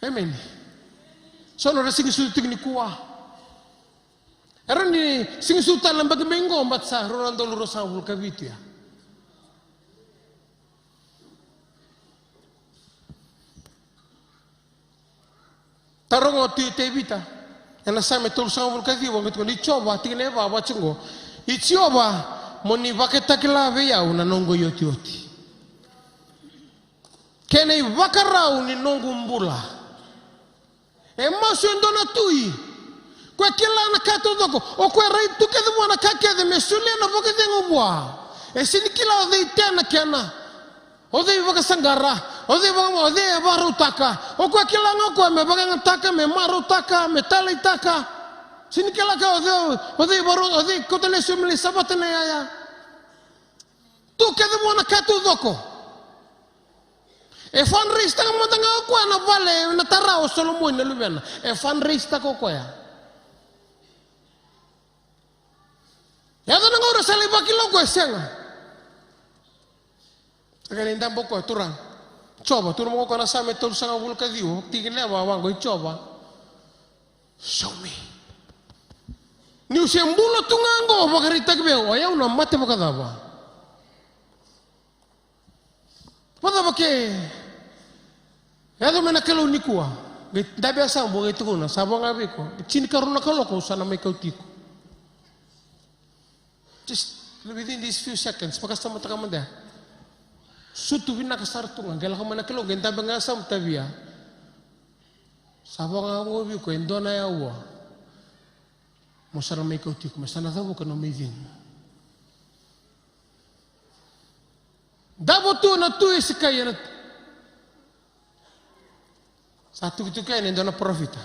Amen. So na ra sega ni sucu tiko nikua. E rawa ni sega ni sucu tale na yabaki mai qo, but sa rua na udolu ruasagavulu ka vitu ya. Rogo o Tui Tevita ena Same tolusagavulu ka ciwa, qai tukuna i Jiova, tikina e va, vaka tiko qo: I Jiova, mo ni vakatakila vei au na noqu iotioti kei na ivakarau ni noqu bula. E masu e dua na tui. Koya kila na ka taucoko. O koya rai tu kece vua na ka kece me solia na vakacegu vua. E sini kila o cei tea na kena, o cei vakasaqara, o cei vaka, o cei e vakarautaka. O koya kila ga o koya me vakayagataka, me marautaka, me taleitaka. Sini kila ka o cei, o cei vakarau, o cei kauta lesu me lai savata na iyaya. Tu kece vua na ka taucoko. E fundraise-taka mada ga o koya na vale na tara o Solomoni na luvena. E fundraise-taka o koya. Yaco na gauna sa lai vakila o koya, sega. Sa qai lai dabe o koya, Turaga. Jiova, tukuna mai o koya na Same tolusagavulu ka ciwa, tikina e va, vaqo: I Jiova, show me. Niu se bula tu ga qo, vakaraitaki vei au, o yau na mate vakacava. Vakacava ke yaco mai na Kalou nikua? Qai dabe e yasamu, qai tukuna, sa vo ga vei iko, tinikarua na kaloko au sa na mai kauti iko. Just within these few seconds, vakasamataka mada. Sutu vinaka sara tu ga, qai lako mai na Kalou, qai dabe ga e yasamu, tavia. Sa vo ga qo vei iko, e dua na aua mo sa na mai kauti iko, me sa na cavuka na nomu icegu. Davo tu na tui Esekaia na, sa tukituki yani e dua na parofita.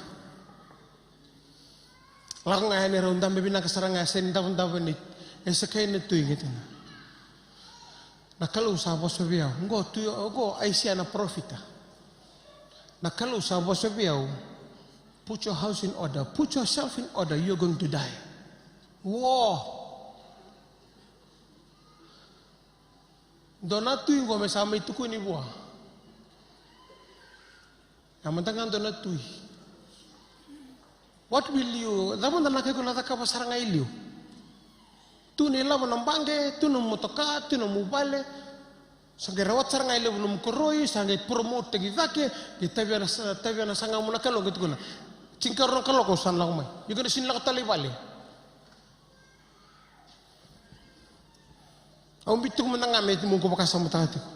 Lako ga yani, rau dabe vinaka sara ga, e sega ni davodavo ni Esekaia na tui, qai tukuna: Na Kalou sa vosa vei au. Qo tui, qo Aisea na parofita. Na Kalou sa vosa vei au: Put your house in order. Put yourself in order. You're going to die. Wo. Dua na tui qo me sa mai tukuni vua. Ya mada ga dua na tui. What will you, cava mada na ka iko na cakava sara ga i liu? Tu na ilavo, na baqe, tu na motoka, tu na nomu vale. Sa qai rawata sara ga e levu na nomu koroi, sa qai promote-taki cake, qai tavia na sa-, tavia na sagamu na Kalou, qai tukuna: Tinikarua na kaloko au sa na lako mai. Iko na sega ni lako tale i vale. Au biuta tiko mada ga me mo qai vakasamataka tiko.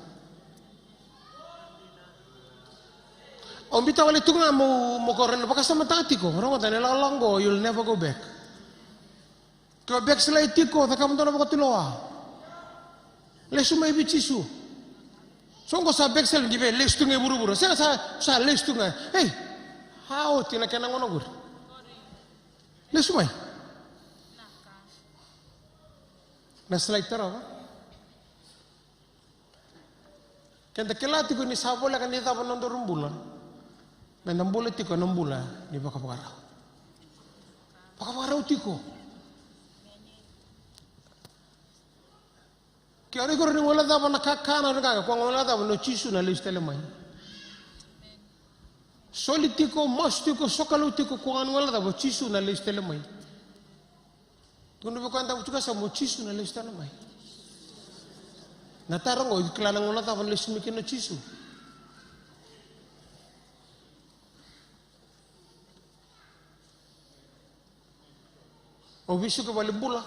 Au biuta wale tiko ga mo, mo qai rawa ni vakasamataka tiko. Rogoca na ilakolako qo, you'll never go back. Ke o backslide tiko, cakava dua na vakatulewa. Lesu mai vei Jisu. So qo sa backslide, qai via lesu tu ga i vuravura. Sega, sa, sa lesu tu ga. Ei, a oti na kena gauna qori. Lesu mai. Na slide tarava. Keda kila tiko ni sa voleka ni cava na nodaru bula. Meda bula tiko ena bula ni vakavakarau. Vakavakarau tiko. Ke o iko rawa ni guilecava na kakana, o iko rawa ni guilecava ni o Jisu na lesu tale mai. Soli tiko, masu tiko, sokalou tiko, o iko rawa ni guilecava o Jisu na lesu tale mai. Tukuna vei koya e davo tiko e yasamu, o Jisu na lesu tale mai. Na taro qo, o iko kila na gauna cava na lesu mai kina o Jisu? Au veisiko i valenibula.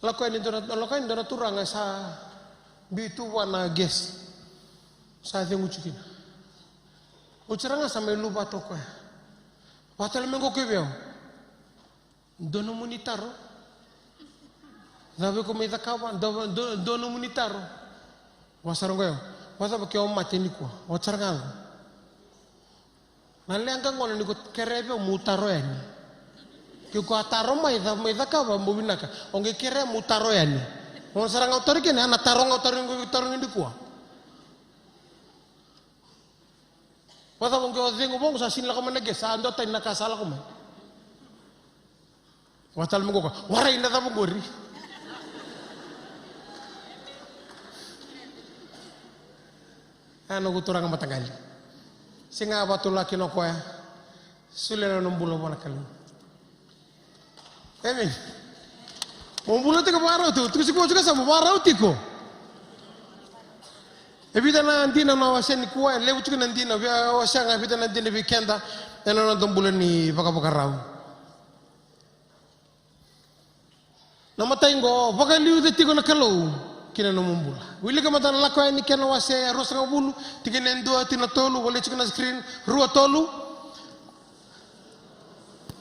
Lako yani e dua na, lako yani e dua na turaga sa biu tu vua na gas. Sa cegu tiko kina. Oti sara ga sa mai luvata o koya. Vakatale mai qo vei au. Dua nomuni taro. Cava iko mai cakava? Dua, dua, dua nomuni taro. Vakasara qo o yau. Vakacava ke o mate nikua? Oti sara ga qo. Na leqa gona ni ko kerea vei au meu taro yani. Ke ko a taro mai, cava mai cakava, bau vinaka. O qai kerea meu taro yani. Gona sara ga au taro kina, na taro ga au taro, taro nikua. Vakacava qai o cegu vaqo, sa sini lako mai na gas, sa dua tani na ka sa lako mai. Vakatale mai qo, warai, na cava qori? A, noqu turaga mataqali. Sega vakatulaki na koya. Solia na nona bula vua na Kalou. Amen. Mo bula tiko vakarau tiko, tiko siko tiko sa mo vakarau tiko. E vica na dina na wase nikua, e levu tiko na dina, via wasea ga e vica na dina vei keda ena noda bula ni vakavakarau. Na matai qo, vakaliuca tiko na Kalou ki na nomu bula. Wilika mada na Lako Yani kena wase e ruasagavulu, tikina e dua, tikina tolu, volai tiko na screen, rua, tolu.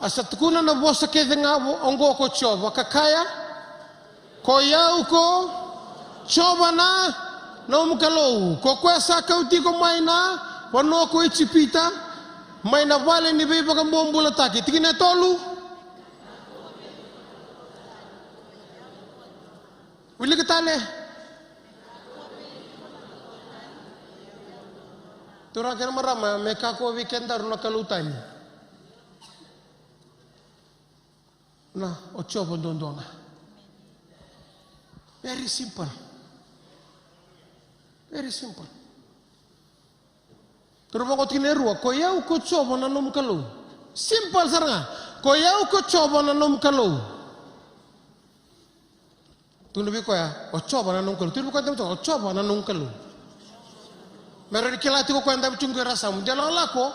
A sa tukuna na vosa kece ga vo-, oqo ko Jiova, ka kaya, ko i au ko Jiova na nomu Kalou, ko koya sa kauti iko mai na vanua ko Ijipita, mai na vale ni veivakabobulataki. Tikina e tolu. Wilika tale. Turaga kei na marama, me kakua vei kedaru na kalou tani. Na, o Jiova duadua ga. Very simple. Very simple. Turu vaqo tikina e rua, ko i au ko Jiova na nomu Kalou. Simple sara ga. Ko i au ko Jiova na nomu Kalou. Tukuna vei koya, o Jiova na nomu Kalou. Tukuna vei koya, o Jiova na nomu Kalou. Me rawa ni kila tiko o koya e dabe tiko qo e ra sa mudu. Ia lakolako,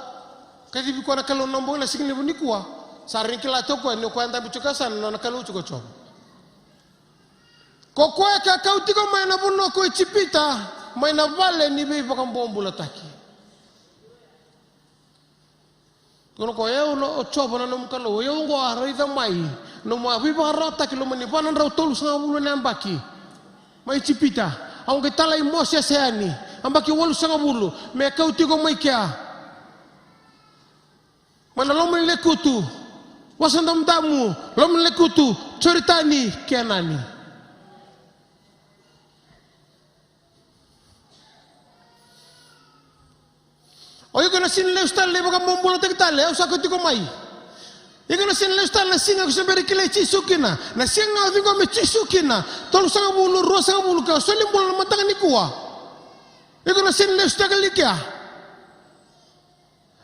kacivi koya na Kalou na bogi na siga levu nikua. Sa rawa ni kila tiko o koya ni o koya e dabe tiko e ra sa na nona Kalou tiko o Jiova. Ko koya ka kauti iko mai na vanua ko Ijipita, mai na vale ni veivakabobulataki. Tukuna o koya, o yau na, o Jiova na nomu Kalou, o yau oqo a raica mai nomu a veivakararawataki loma ni va na drau tolusagavulu na yabaki mai Ijipita. Au qai talai Mosese yani, yabaki walusagavulu, me kauti iko mai kea. Mai na loma ni lekutu, Wasa Damudamu, loma ni lekutu, Joritani, Kenani. O iko na sega ni lesu tale na ivakabobulataki tale, au sa kauti iko mai. Iko na sega ni lesu tale na siga ko se bera ni kilai Jisu kina. Na siga ga o ciqoma Jisu kina, tolusagavulu, ruasagavulu, ka soli bula na mataka nikua. Iko na sega ni lesu tale i kea.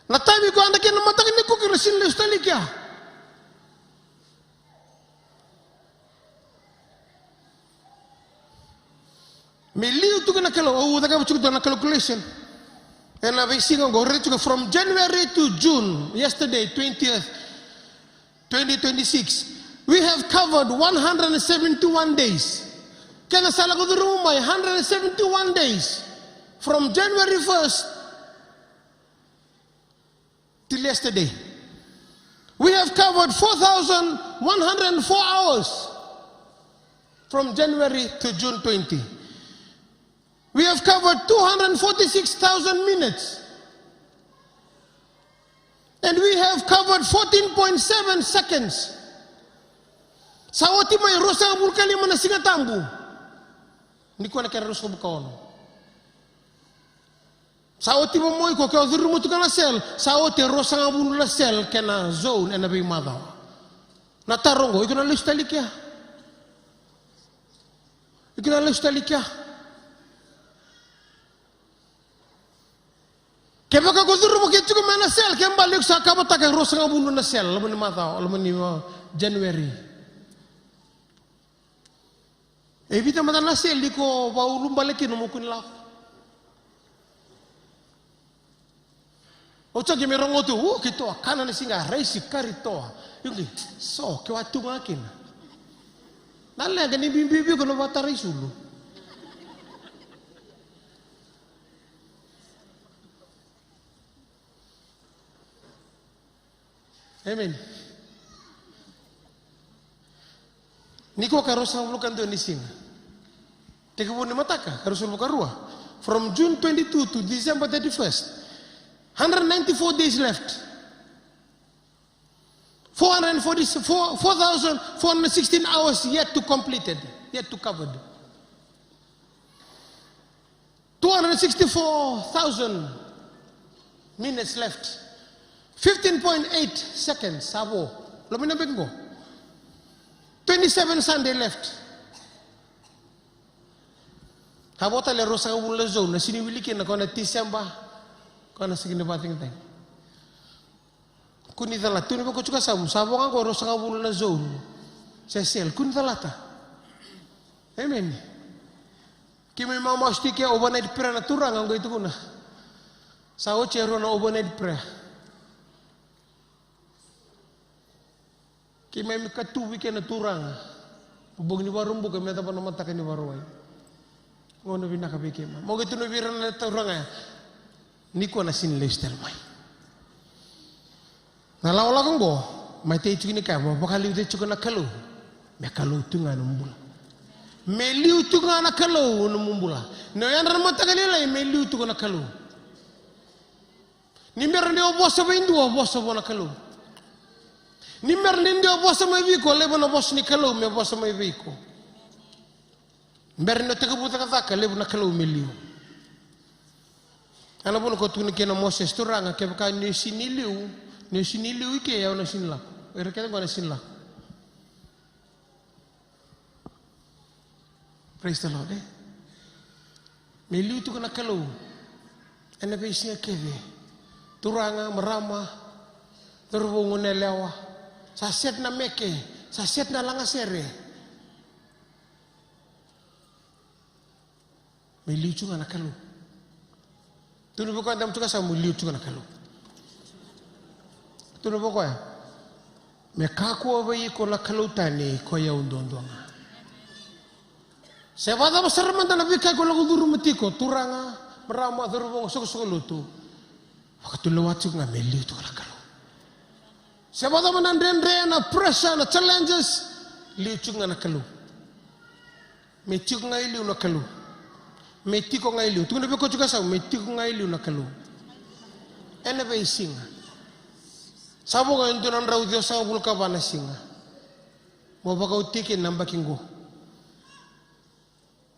Na taimi ko yadra kina na mataka nikua, iko na sega ni lesu tale i kea. Me liu tu kina na Kalou, au cakava tiko na calculation. Ena veisiga oqo, raica tiko from January to June, yesterday, twentieth, twenty twenty-six. We have covered one hundred and seventy-one days. Kena sa lako curuma mai, hundred and seventy-one days. From January first till yesterday. We have covered four thousand one hundred four hours from January to June twenty. We have covered two hundred forty-six thousand minutes. And we have covered fourteen point seven seconds. Sa oti mai ruasagavulu ka lima na Siga Tabu. Nikua na kena ruasagavulu ka ono. Sa oti mai o iko, ke o curuma tu ga na cell, sa oti e ruasagavulu na cell kei na zone ena veimacawa. Na taro oqo, iko na lesu tale i kea? Iko na lesu tale i kea? Kevaka ko curuma ke tiko mai na cell, ke bale iko sa kavata e ruasagavulu na cell loma ni macawa, loma ni, uh, January. E vica mada na cell iko vakaulubale kina nomu kua ni lako? Au sa qai mai rogoca tu, o, kei toa, kana na siga, raisi, kari, toa. Io qai, so, keu a tu ga kina. Na leqa ni bibi vei iko na vakatara isulu. Amen. Nikua ka ruasagavulu ka dua ni siga. Tekivu ni mataka ka ruasagavulu ka rua. From June twenty-two to December thirty-first. Hundred ninety-four days left. Four hundred forty, four, four thousand four hundred sixteen hours yet to completed, yet to covered. Two hundred sixty-four thousand minutes left. Fifteen point eight seconds sa vo. Loma ni beki qo. Twenty-seven Sunday left. Sa vo tale e ruasagavulu na zone, na sega ni wili kina, ko na December, ko na sega ni vakacegitaki. Kua ni calata, tukuna vei koya tiko e yasamu, sa vo ga qo e ruasagavulu na zone se cell, kua ni calata. Amen. Keimami mamasu tiko ke overnight prayer na turaga qai tukuna. Sa oti e rua na overnight prayer. Keimami katuvi ke na turaga. Bogi ni Vakaraubuka me cava na mataka ni Vakarauwai. Gauna vinaka vei keimami. Mo qai tukuna vei ira na turaga ya. Nikua na sini lesu tale mai. Na lakolako oqo, mai tei tiko ni kaya, mo vakaliuci tiko na Kalou. Me Kalou tu ga na bula. Me liu tu ga na Kalou na bula. Na yadra na mataka lailai, me liu tiko na Kalou. Ni bera ni o vosa vei dua, vosa vua na Kalou. Ni bera ni dua vosa mai vei iko, levu na vosa ni Kalou me vosa mai vei iko. Bera ni o tekivu cakacaka, levu na Kalou me liu. Ana vuna ko tukuna kina o Moses, Turaga, kevaka ni o sini liu, ni o sini liu i ke, au na sini lako. Ira kece qo na sini lako. Praise the Lord, e? Me liu tiko na Kalou ena veisiga kece. Turaga, marama, cauravou, goneyalewa. Sa set na meke, sa set na lagasere. Me liu tiko ga na Kalou. Tukuna vei koya e dabe tiko e yasamu, liu tiko ga na Kalou. Tukuna vei koya. Me kakua vei iko na Kalou tani, ko i au duadua ga. Se vakacava sara mada na veika iko lako curuma tiko, turaga, marama, cauravou, soqosoqo lotu. Vakatulewa tiko ga me liu tiko na Kalou. Se vakacava na dredre, na pressure, na challenges, liu tiko ga na Kalou. Me tiko ga i liu na Kalou. Me tiko ga i liu. Tukuna vei koya tiko e yasamu, me tiko ga i liu na Kalou. Ena veisiga. Sa vo ga e dua na drau ciwasagavulu ka va na siga. Mo vakaoti kina na yabaki qo.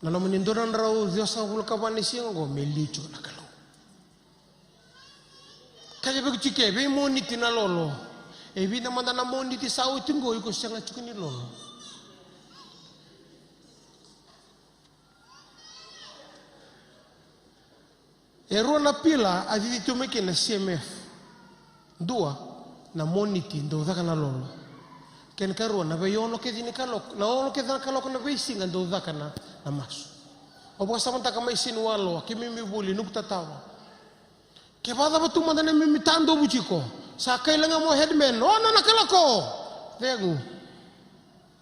Na loma ni dua na drau ciwasagavulu ka va na siga qo, me liu tiko na Kalou. Kaya vei iko tiko e, vei Moniti na lolo. E vica mada na Moniti sa oti qo, iko sega tiko ni lolo. E rua na pila a cici tu mai kina na C M F. Dua, na Moniti dau caka na lolo. Kena karua, na veiono kece ni kaloko, na ono kece na kaloko na veisiga dau caka na, na masu. Au vakasamataka mai Sinuwaloa, keimami vuli, Nukutatawa. Ke vakacava tu mada na neimami tadovu tiko. Sa kaila ga mai o headman, ono na kaloko. Cegu.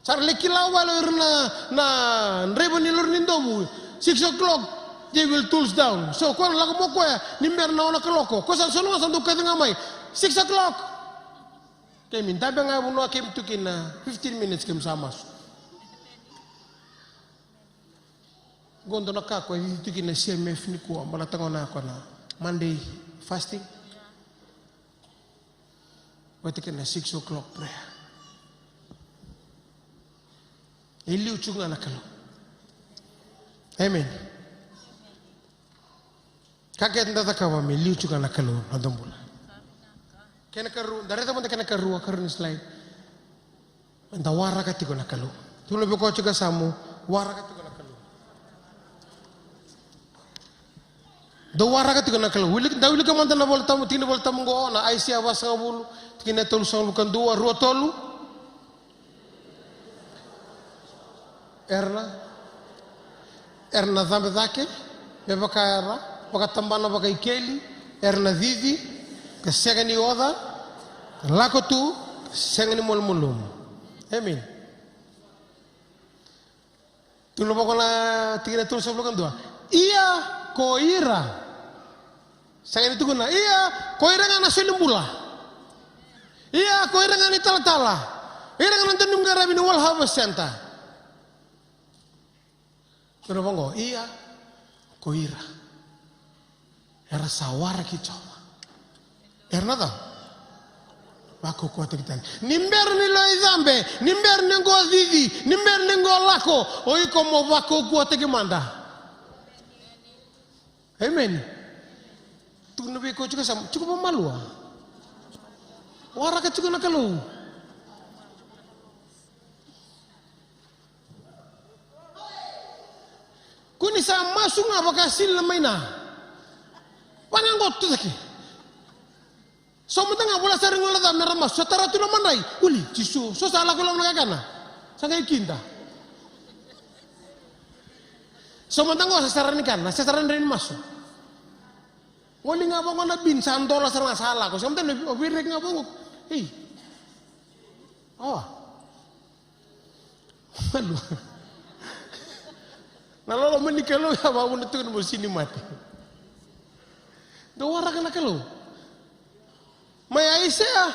Sa ra lai kila wale o ira na, na draiva ni lori ni dovu. Six o'clock, they will tools down. So, koya na lako mai o koya, ni bera na ono na kaloko. Koya sa solo ga sa dau kaci ga mai. Six o'clock. Keimami dabe ga e vanua keimami tu kina fifteen minutes keimami sa masu. Qo dua na ka ko e cici tu kina na C M F nikua, baleta gona ko na Monday fasting. Vata kei na six o'clock prayer. E liu tiko ga na Kalou. Amen. Ka keda da cakava me liu tiko ga na Kalou, noda bula. Kena karua, da raica mada kena karua, karua ni slide. Da waraka tiko na Kalou. Tukuna vei koya tiko e yasamu, waraka tiko na Kalou. Dou waraka tiko na Kalou. Wili-, da wilika mada na Vola Tabu, tikina ni Vola Tabu qo, na Aisea vasagavulu, tikina e tolusagavulu ka dua, rua tolu. Era na, era na cabe cake me vaka era vakatabana vakaikeli, era na cici ka sega ni oca, lako tu ka sega ni malumalumu. Amen. Tukuna vaqo na tikina tolusagavulu ka dua. Ia ko ira. Sega ni tukuna, ia ko ira ga na solibula. Ia ko ira ga na italatala. Ira ga na dau ni qaravi ni World Harvest Centre. Tukuna vaqo, ia ko ira era sa waraki Jiova. Era na cava? Vakaukauwataki tale. Ni bera ni lai cabe, ni bera ni qo cici, ni bera ni qo lako, o iko mo vakaukauwataki mada. Amen. Tukuna vei koya tiko e yasamu, tiko vakamalua. Waraka tiko na Kalou. Ko ni sa masu ga vaka sili na maina. Vana qo tucake. So mada ga vola sara ni guileca me ra masu. So tara tu na madrai. Uli, Jisu. So sa lako i loma na kakana. Sa qai kida. Sauma da qo sa sara ni kana, sa sara ni masu. Qoli ga vaqo na bin sa dola sara ga sa lako. Sauma da na o virek ga vaqo. Ei. O. Malu. Na loloma ni Kalou ya vavuna tu na mo sini mate. Dou waraka na Kalou. Mai Aisea,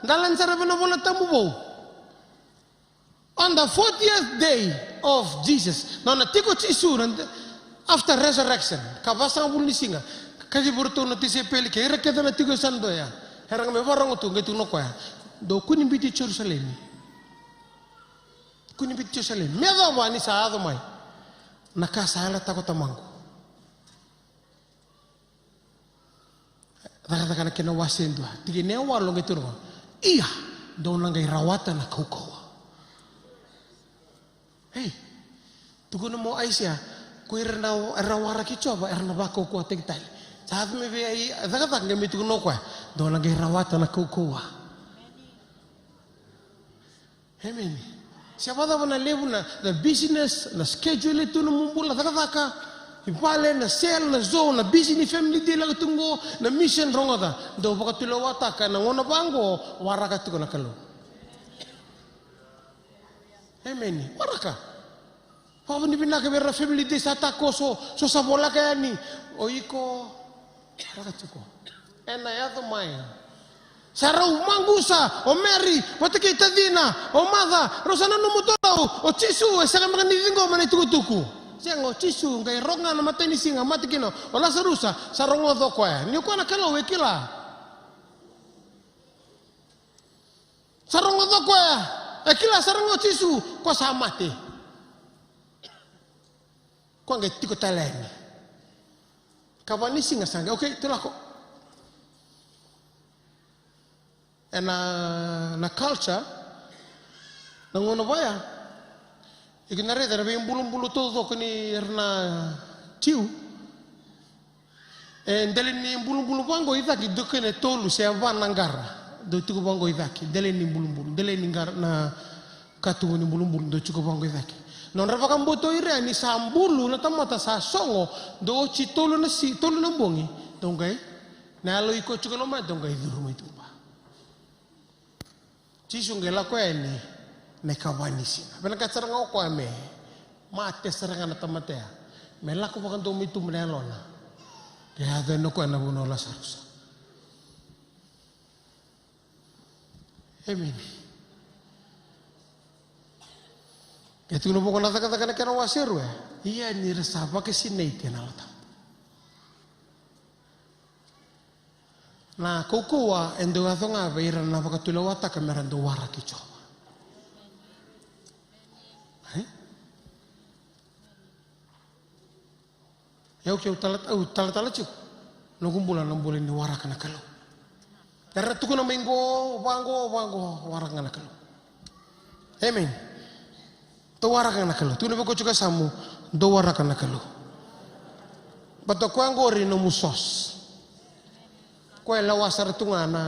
da lani sara vei na Vola Tabu vou. On the fortieth day of Jesus. Na nona tiko Jisu na, after resurrection. Ka vasagavulu ni siga. Kacivi iratou na tisaipeli kei ira kece na tiko e sa dua ya. Era ga me varogo tu, qai tukuna o koya. Dou kua ni biuti Jerusalemi. Kua ni biuti Jerusalemi. Me yacova ni sa yaco mai na ka sa yalataka o tamaqu. Cakacaka na kena wase e dua. Tikina e walu qai tukuna. Ia, dou na qai rawata na kaukauwa. Ei, tukuna mo Aisea, ko ira na, era waraki Jiova, era na vakaukauwataki tale. Sa yaco mai vei Cakacaka qai mai tukuna o koya. Dou na qai rawata na kaukauwa. Emeni. Se vakacava na levu na, na business, na schedule e tu na nomu bula, cakacaka, i vale, na sale, na zoo, na busy ni family day lako tu qo, na mission, rogoca. Dou vakatulewataka ena gauna vaqo, waraka tiko na Kalou. Emeni. Waraka. Vakavinavinaka vei ira na family day sa takoso, so sa voleka yani. O iko, waraka tiko. Ena yaco mai. Sa rau maqusa o Meri vata kei tacina, o Maca, rau sa nanuma tu rau, o Jisu e sega beka ni ciqoma na itukutuku. Sega, o Jisu qai rogo ga na matanisiga mate kina o Lasarusa, sa rogoca o koya. Ni o koya na Kalou e kila. Sa rogoca o koya, e kila sa rogoca o Jisu, ko sa mate. Ko qai tiko tale yani. Ka va ni siga sa qai, okay, tu lako. Ena, na culture, na gauna vaya. Iko na raica na veibulubulu taucoko ni era na Jiu. E dela ni bulubulu vaqo i cake dua kena e tolu se va na qara. Dau tiko vaqo i cake, dela ni bulubulu, dela ni qara na katuba ni bulubulu, dau tiko vaqo i cake. Nodra vakabauta o ira ni sa bulu na tamata sa sogo, dau oti tolu na si, tolu na bogi, dau qai, na yalo iko tiko loma, dau qai curu mai tuba. Jisu qai lako yani na ikava ni siga. Vinakata sara ga o koya me mate sara ga na tamata ya. Me lako vakadomoituba na yalona. Qai yaco yani o koya na vanua o Lasarusa. Emeni. Qai tukuna vaqo na Cakacaka na kena wase rua. Ia ni ra sa vakasinaiti ena Yalo Tabu. Na kaukauwa e dau yaco ga vei ira na vakatulewataka me ra dau waraki Jiova. E? Au keu tala, au talatala tiko. Noqu bula na bula ni waraka na Kalou. Era tukuna mai qo, vaqo, vaqo, waraka ga na Kalou. Amen. Dou waraka ga na Kalou. Tukuna vei koya tiko e yasamu, dou waraka na Kalou. Baleta o koya qori nomu source. Koya e lewa sara tu ga na,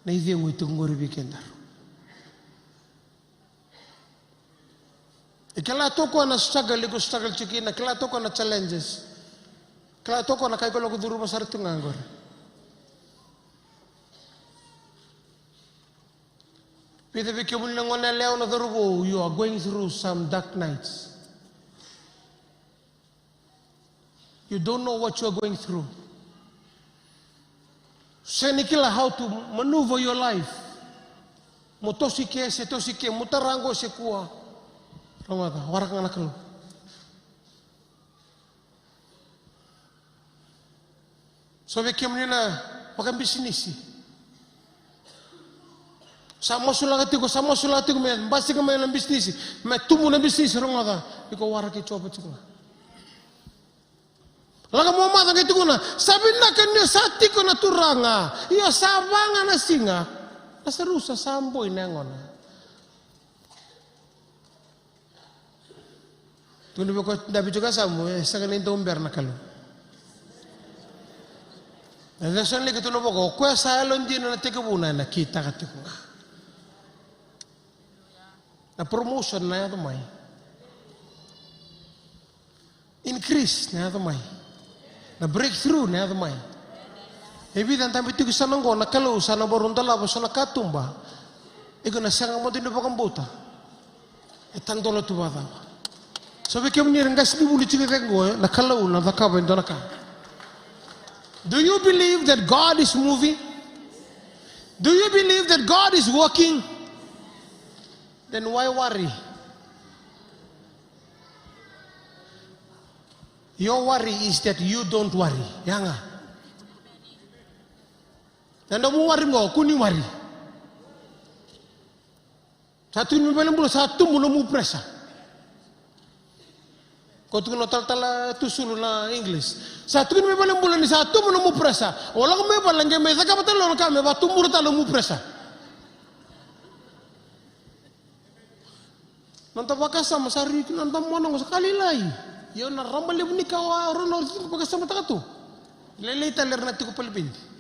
na icegu e tiko qori vei kedaru. E kila toka na struggle, iko struggle tiko kina, kila toka na challenges. Kila toka na ka iko lako curuma sara tu ga qori. Vica vei kemuni na gone yalewa, na cauravou, you are going through some dark nights. You don't know what you are going through. Sega ni kila how to maneuver your life. Mo tosi ke se tosi ke, mo tara qo se kua. Rogoca, waraka ga na Kalou. So vei kemuni na vakabisinisi. Sa masulaka tiko, sa masulaka tiko me basika mai na bisinisi, me tubu na bisinisi, rogoca, iko waraki Jiova tiko ga. Lako mo maca qai tukuna, sa vinaka ni o sa tiko na Turaga, ia sa va ga na siga. Lasarusa sa boi na yagona. Tukuna vei koya dabe tiko e yasamu, e sega ni dau bera na Kalou. Na lesoni laki tukuna vaqo, o koya sa yalodina na tekivuna ena kitaka tiko ga. Na promotion na yaco mai. increase na yaco mai. Na breakthrough na yaco mai. E vica dabe tiko sa na oqo na Kalou sa na vakarau dolava so na katuba. Iko na sega mada ni vakabauta. E tadola tu vakacava? So vei kemuni era qasenivuli tiko cake oqo, na Kalou na cakava e dua na ka. Do you believe that God is moving? Do you believe that God is working? Then why worry? Your worry is that you don't worry. Ya ga. Na nomu worry qo, kua ni worry. Sa tukuni mai valenibula sa tubu nomu pressure. Ko tukuna o talatala Tusulu na English. Sa tukuni mai valenibula ni sa tubu nomu pressure. O lako mai vale qai mai cakava tale na ka me vakatubura tale nomu pressure. Noda vakasama sa rui kina noda mona qo sa ka lailai. Ia na raba levu ni ka o rau na vakasamataka tu. Lailai tale era na tiko palipedi.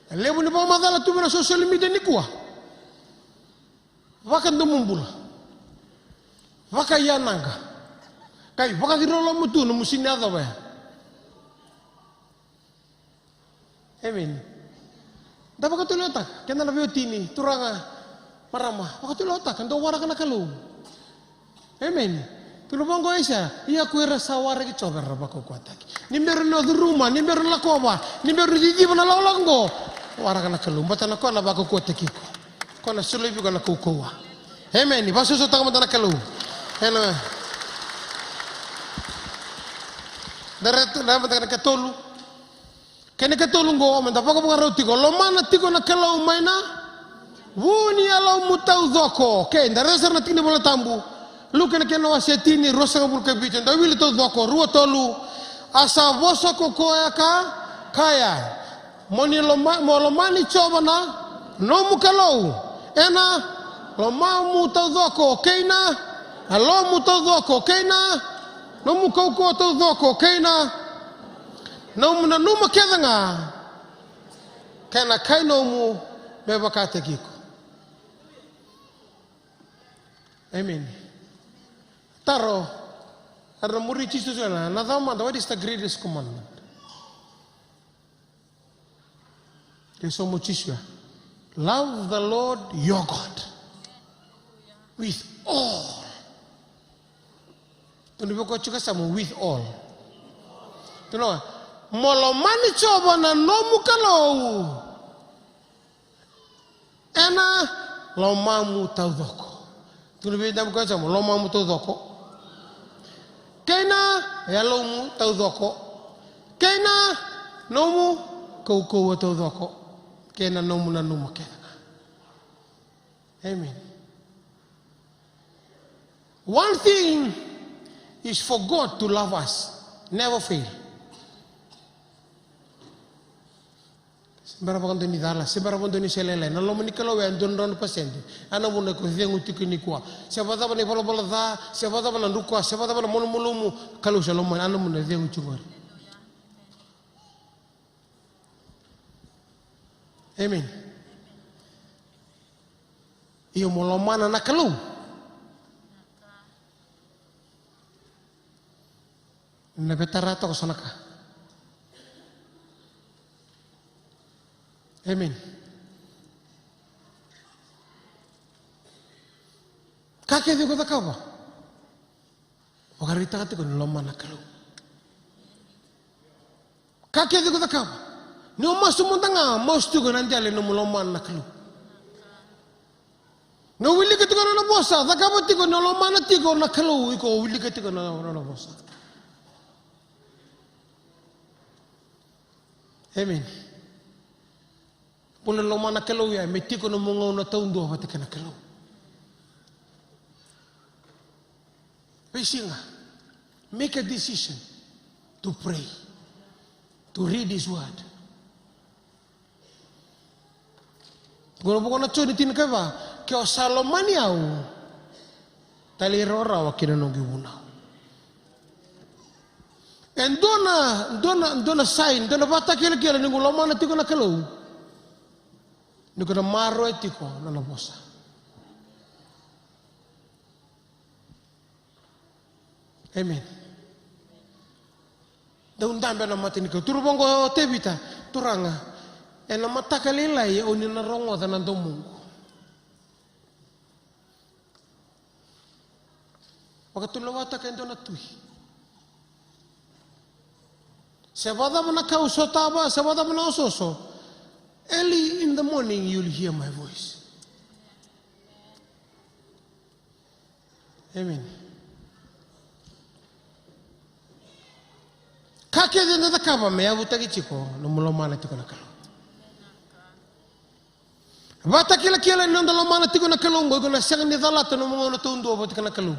E levu ni vakamacala tu vei na social media nikua. Vakadomobula. Vakaianaqa. Kai vakaciroloma tu na musini yacova ya. Amen. Da vakatulewataka keda na veiwatini, turaga, marama, vakatulewataka, dou waraka na Kalou. Amen. Tukuna vaqo o Aisea, ia ko ira sa waraki Jiova era vakaukauwataki. Ni bera ni o curuma, ni bera ni lakova, ni bera ni ciciva na lakolako oqo, waraka na Kalou, baleta na koya na vakaukauwataki iko. Koya na solovi iko na kaukauwa. Amen. Vakasausataka mada na Kalou. Amen. Da reta, da reta na katolu. Kena ikatolu oqo, meda vakavakarau tiko, lomana tiko na Kalou mai na vu ni yalomu taucoko. Okei, da raica sara na tikina ni Vola Tabu. Luke na kena wase e tini, ruasagavulu ka vitu, da wili taucoko, rua, tolu. A sa vosa ko koya ka kaya, mo ni loma, mo lomani Jiova na nomu Kalou ena lomamu taucoko, kei na yalomu taucoko, kei na nomu kaukauwa taucoko, kei na nomu nanuma kece ga, kei na kai nomu me vakataki iko. Amen. Taro, era na muri Jisu, na, na cava mada, what is the greatest commandment? Ke sauma o Jisu ya. Love the Lord your God with all. Tukuna vei koya tiko e yasamu, with all. Tukuna, mo lomani Jiova na nomu Kalou ena lomamu taucoko. Tukuna vei, dabe koya e yasamu, lomamu taucoko, kei na yalomu taucoko, kei na nomu kaukauwa taucoko, kei na nomu nanuma kece ga. Amen. One thing is for God to love us, never fail. Se bera vakadua ni cala, se bera vakadua ni se lailai, na loma ni Kalou e dua na drau na pasede. A na vuna iko cegu tiko nikua. Se vakacava na ivalavala ca, se vakacava na druka, se vakacava na malumalumu, Kalou se lomani, a na vuna e cegu tiko qori. Amen. Io, mo lomana na Kalou. Na veitara toka so na ka. Amen. Ka kece iko cakava, vakaraitaka tiko ni lomana na Kalou. Ka kece iko cakava, ni o masu mada ga, masu tiko na dela ni nomu lomana na Kalou. Ni o wilika tiko na nona vosa, cakava tiko ni o lomana tiko na Kalou, iko wilika tiko na nona vosa. Amen. Bula lomana na Kalou ya, me tiko na nomu gauna taudua vata kei na Kalou. Veisiga, make a decision to pray, to read His word. Qo na voko na Joni tinikava, ke o sa lomani au, talairawarawa ki na noqu ivunau. E dua na, dua na, dua na sign, dua na vakatakilakila ni ko lomana tiko na Kalou. Ni ko na maroroya tiko na nona vosa. Amen. Dau dabe na mata ni Kalou. Tukuna vaqo o Tevita, Turaga, ena mataka lailai o ni na rogoca na domoqu. Vakatulewataka e dua na tui. Se vakacava na ka au sotava, se vakacava na osooso. Early in the morning you'll hear my voice. Amen. Ka kece eda cakava me yavutaki tiko nomu lomana tiko na Kalou. Vakatakilakila ni noda lomana tiko na Kalou, qo iko na sega ni calata nomu gauna taudua vata kei na Kalou.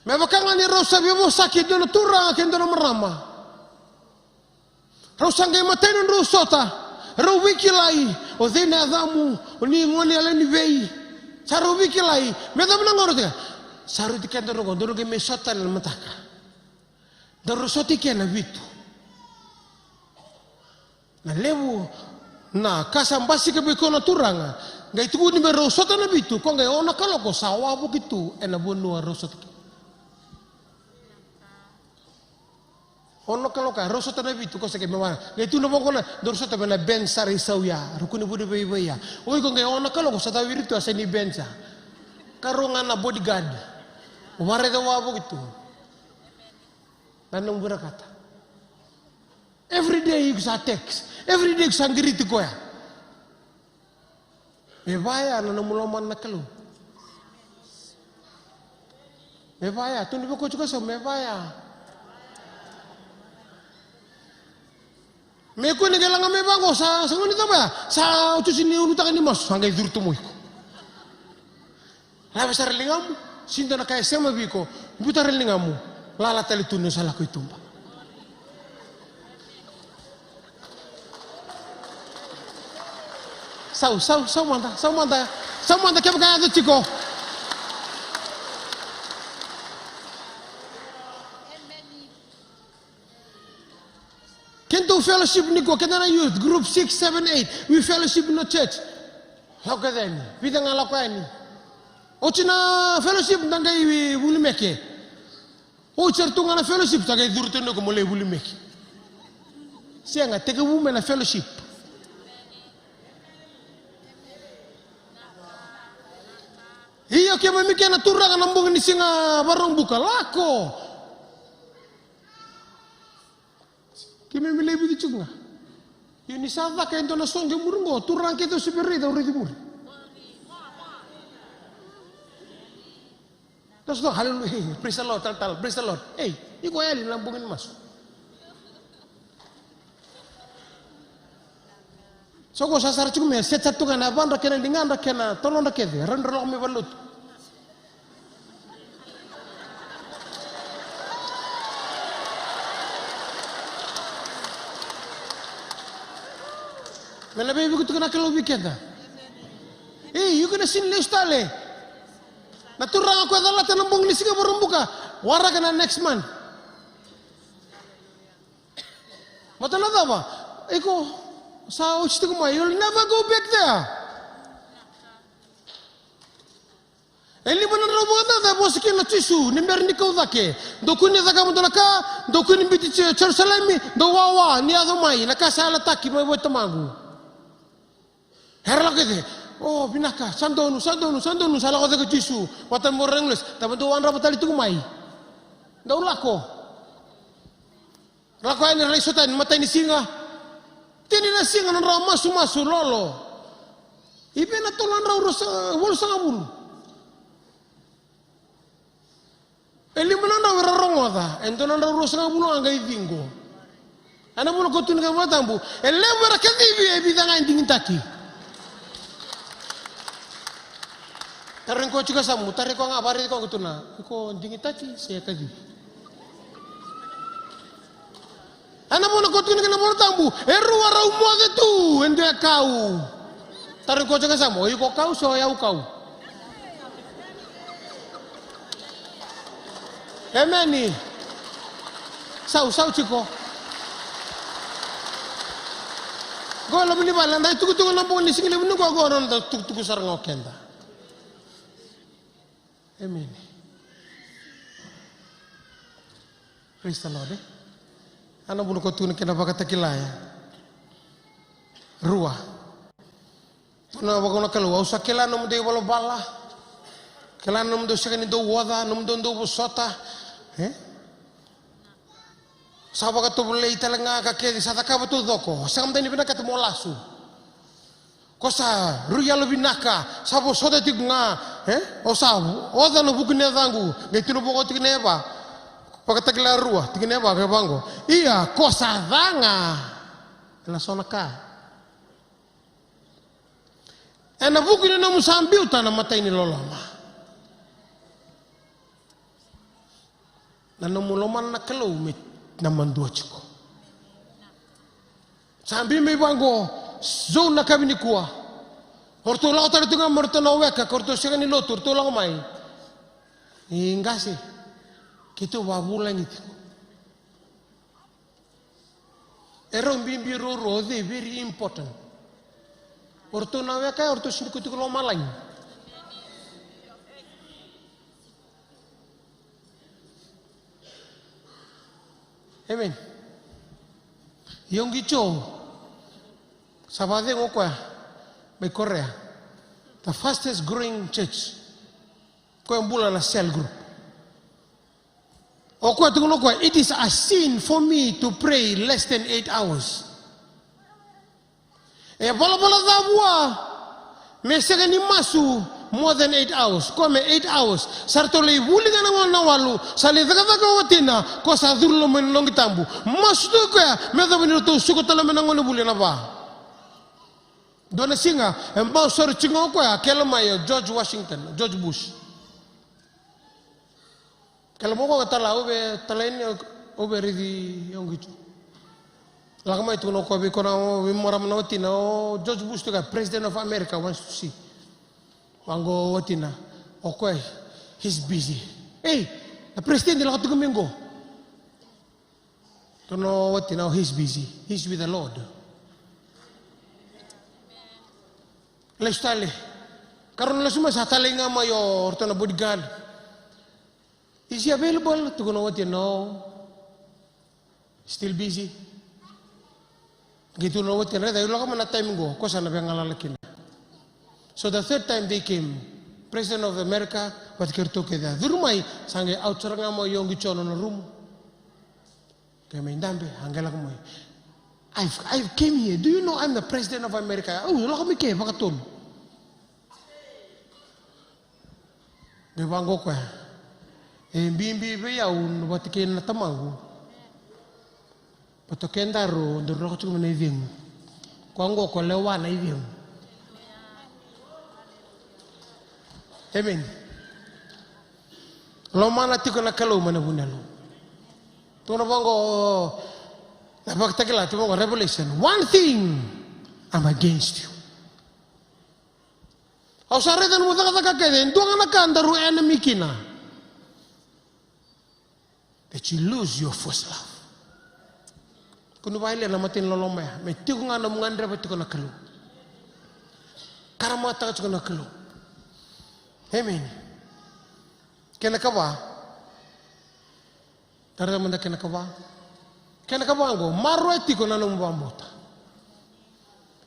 Me vaka ga ni rau sa veivosaki e dua na turaga kei dua na marama. Rau sa qai matai nodrau sota, rau veikilai, o cei na yacamu, o ni gone yalewa ni vei. Sa rau veikilai, me cava na gauna tiko. Sa rau tiko keda rau qo, daru qai mai sota na mataka. Daru sota i ke na vitu. Na levu na ka sa basika vei koya na turaga, qai tukuni me rau sota na vitu, ko qai ono kaloko sa wavoki tu ena vanua rau sota kina. Ono kaloko, rau sota na vitu, ko sa qai me wa. Qai tukuna vaqo na, daru sota mai na bench sara i sau ya, rau kune vuni vaivai ya. O iko qai ono kaloko sa tawiri tu a sa ni bench ya. Ka rau ga na bodyguard. Waraica wavoki tu. Na nomu vinakata. Every day iko sa text. Every day iko sa qiriti koya. Me vaya na nomu lomana na Kalou. Me vaya, tu ni vako tiko so, me vaya. Me kua ni qai laga me vaqo, sa, sa goni tavaya. Sa utusi ni unutaka ni masu, sa qai curu tu mo iko. Lave sara ligamu, sega ni dua na ka e sema vei iko, biuta sara ligamu, lala tale tu ni sa lako i tuba. Sau, sau, sau mada, sau mada, sau mada, kevaka e yaco tiko. Kedatou fellowship nikua, keda na youth, group six, seven, eight, we fellowship in a church. Lako yani, vica ga lako yani. Oti na fellowship da qai vuli meke. Oti sara tu ga na fellowship, sa qai curu tu na iko mo lai vuli meke. Sega, tekivu mai na fellowship. Io, keimami kena turaga na bogi ni siga Vakaraubuka, lako. Keimami lai vici tiko ga. Io, ni sa caka e dua na soqo e muri qo, turaga kece au se via raica, au raici muri. That's not hallelujah. Hey, praise the Lord, tal, tal, praise the Lord. Ei, iko yali na bogi ni masu. So ko sa sara tiko me set sara tu ga na yavadra kei na ligadra kei na tolodra kece, rawa ni ra lako mai valenilotu. Me na veivuke tiko na Kalou vei keda. Ei, iko na sega ni lesu tale. Na turaga ko e calata na bogi ni siga Vakaraubuka, waraka na next month. Baleta na cava? Iko sa oti tiko mai, you'll never go back there. E lima na drau vakacaca e vosa kina o Jisu ni bera ni kau cake. Dou kua ni cakava dua na ka, dou kua ni biuti Je-, Jerusalemi, dou wawa ni yaco mai na ka sa yalataki mai vua Tamaqu. Era lako kece. O, vinaka, sa donu, sa donu, sa donu, sa lako cake o Jisu vata mai vua na English. Tava dou wadrava tale tiko mai. Dou lako. Lako yani, ra lai sota yani matai ni siga. Tini na siga na drau masumasu lolo. I vei na tolu na drau ruasa-, walusagavulu? E lima na drau era rogoca, e dua na drau ruasagavulu ga qai ciqo. Ena vuna ko tukuna na iVolatabu, e levu era kacivi, e vica ga e digitaki. Tarogi koya tiko e yasamu, tarogi koya ga, vakaraici koya, ko tukuna, iko digitaki se kacivi? Ena vuna ko tukuna kina na iVolatabu, e rua rau moce tu, e dua e kau. Tarogi koya tiko e yasamu, o iko kau se o yau kau? Emeni. Sau, sau tiko. Qo e loma ni vale, eda itukutuku na bogi ni siga levu ni qo, qo na noda tukutuku sara ga o keda. Amen. Praise the Lord, eh? Ana bula ko tu na kena vakatakila ya. Rua. Tu na vakauna Kalou, au sa kila nomudou ivalavala. Kila nomudou sega ni dou oca, nomudou dou vosota. Eh? Sa vakatovolei tale ga ka kece, sa cakava taucoko. Sega mada ni vinakata mo lasu. Ko sa rui yalo vinaka, sa vosota tiko ga, eh? O sa oca na vuku ni yacaqu, qai tukuna vaqo tikina e va, Vakatakila rua, tikina e va, qai vaqo. Ia, ko sa ca ga ena so na ka. Ena vuku ni nomu sa biuta na imatai ni loloma. Na nomu lomana na Kalou me na madua tiko. Sa biu mai vaqo, zone na kavi nikua. O ratou lako tale tu ga mai o ratou na weka, ko ratou sega ni lotu, o ratou lako mai. Ni qase, keitou vakavulagi tiko. E rau bibi ruarua, o cei very important. O ratou na weka, o ratou sega ni tiko lomalagi. Amen. Yonggi Cho, sa vakacegu o koya mai Korea. The fastest growing church. Koya bula na cell group. O koya tukuna o koya, it is a sin for me to pray less than eight hours. E valavala ca vua me sega ni masu more than eight hours. Koya me eight hours. Sa ratou lai vuli ga na gone na walu, sa lai cakacaka o watina, ko sa curu loma ni loqi tabu. Masu tu o koya me yacova ni ratou suka tale mai na gone vuli ena va. Dua na siga, e masu sara tiko ga o koya, kele mai o George Washington, George Bush. Kele mo ko tala, au via tala yani, au via raici Yonggi Cho. Lako mai tukuna o koya vei koya na veimarama na watina, o George Bush tu ga, President of America wants to see. Vaqo o watina, o koya, he's busy. Ei, na president lako tiko mai qo. Tukuna o watina, o he's busy. He's with the Lord. Lesu tale. Karua ni lesu mai sa talai ga mai o ratou na bodyguard. Is he available? Tukuna o watina, no. Still busy. Qai tukuna o watina, raica, au lako mai na time qo, ko sa na veigalala kina. So the third time they came, President of America vata kei ratou kece a curu mai, sa qai out sara ga mai o Yonggi Cho na rumu. Kaya mai, dabe, a qai lako mai. I've, I've came here. Do you know I'm the president of America? Au lako mai ke vakatolu. Qai vaqo o koya. E bibi vei au vata kei na tamaqu. Vata kei daru, daru lako tiko mai na icegu. Koya qo ko lewa na icegu. Amen. Lomana tiko na Kalou mai na vuniyalo. Tukuna vaqo na Vakatakila, tukuna vaqo Revelation. One thing I'm against you. Au sa raica nomu cakacaka kece, e dua ga na ka daru enemy kina. That you lose your first love. Kua ni vakayalia na imatai ni loloma ya, me tiko ga nomu gadreva tiko na Kalou. Karamataka tiko na Kalou. Amen. Kena ikava. Tara mada kena ikava. Kena ikava qo, maroroya tiko na nomu vakabauta.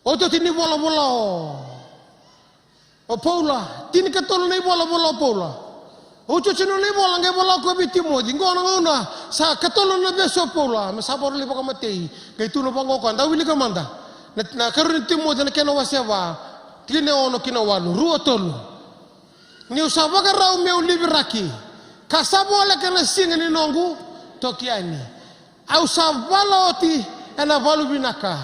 Oti, oti ni volavola o, o Paula, tinikatolu na ivolavola o Paula. Oti, oti na nona ivola qai vola o koya vei Timoci. Qo na gauna sa katolu na vesi o Paula me sa vakarau lai vakamatei. Qai tukuna vaqo o koya, da wilika mada. Na, na karua ni Timoci na kena wase va, tikina e ono ki na walu, rua, tolu. Niu sa vakarau meu liviraki, ka sa voleka na siga ni noqu toki yani. Au sa vala oti ena valu vinaka.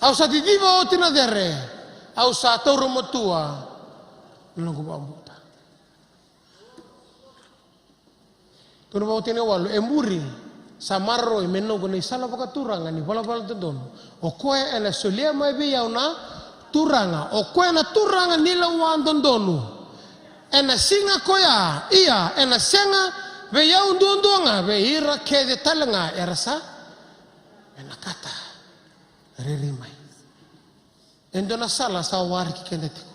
Au sa ciciva oti na cere. Au sa taura matua na noqu vakabauta. Tukuna vakaoti na walu, e muri, sa maroroi me noqu na isala vakaturaga ni valavala dodonu. O koya ena solia mai vei au na Turaga, o koya na Turaga ni lewa dodonu. Ena siga koya, ia, ena sega vei au duadua ga, vei ira kece tale ga era sa vinakata. Rairai mai. E dua na sala sa waraki keda tiko.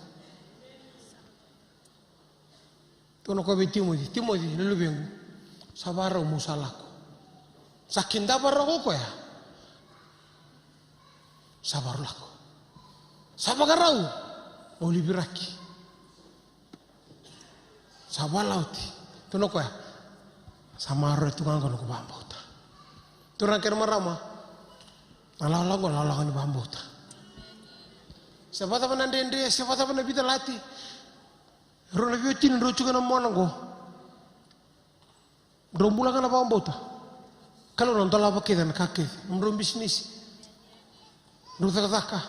Tukuna o koya vei Timoci, Timoci na luvequ, sa vakarau meu sa lako. Sa kidava rawa o koya, sa vakarau lako. Sa vakarau meu liviraki. Sa vakalawa oti. Tukuna o koya, sa maroroya tu ga qo noqu vakabauta. Turaga kei na marama, na lakolako qo na lakolako ni vakabauta. Se vakacava na dredre, se vakacava na vica lati, rau na veiwatini drau tiko ena mona qo. Drau bula ga na vakabauta. Kalou na dolava kece na ka kece. Nomudrau bisinisi, drau cakacaka.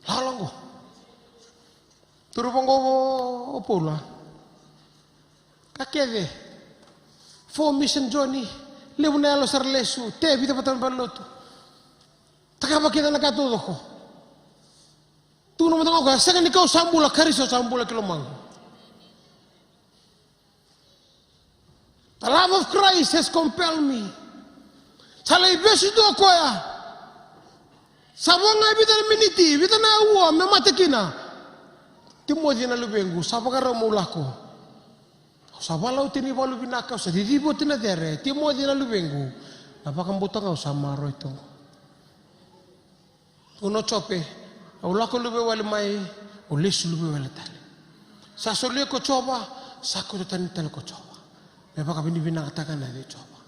Lakolako qo. Tukuna vaqo o Paula, ka kece. Four mission journey. Levu na yalo sa ra lesu, te vica vata na valenilotu. Cakava kece na ka taucoko. Tukuna mada ga o koya, sega ni kau sa bula, Karisito sa bula ki lomaqu. The love of Christ has compelled me. Sa lai vesu tu o koya. Sa vo ga e vica na miniti, vica na aua me mate kina. Timoci na luvequ, sa vakarau meu lako. Au sa vakalawa oti na ivalu vinaka, au sa cicivi oti na cere. Timoci na luvequ, na vakabauta ga au sa maroroya tu qo. Tukuna o Jope, au lako luvawale mai, au lesu luvawale tale. Sa solia ko Jiova, sa kauta tani tale ko Jiova. Me vakavinavinakataka na yaca i Jiova.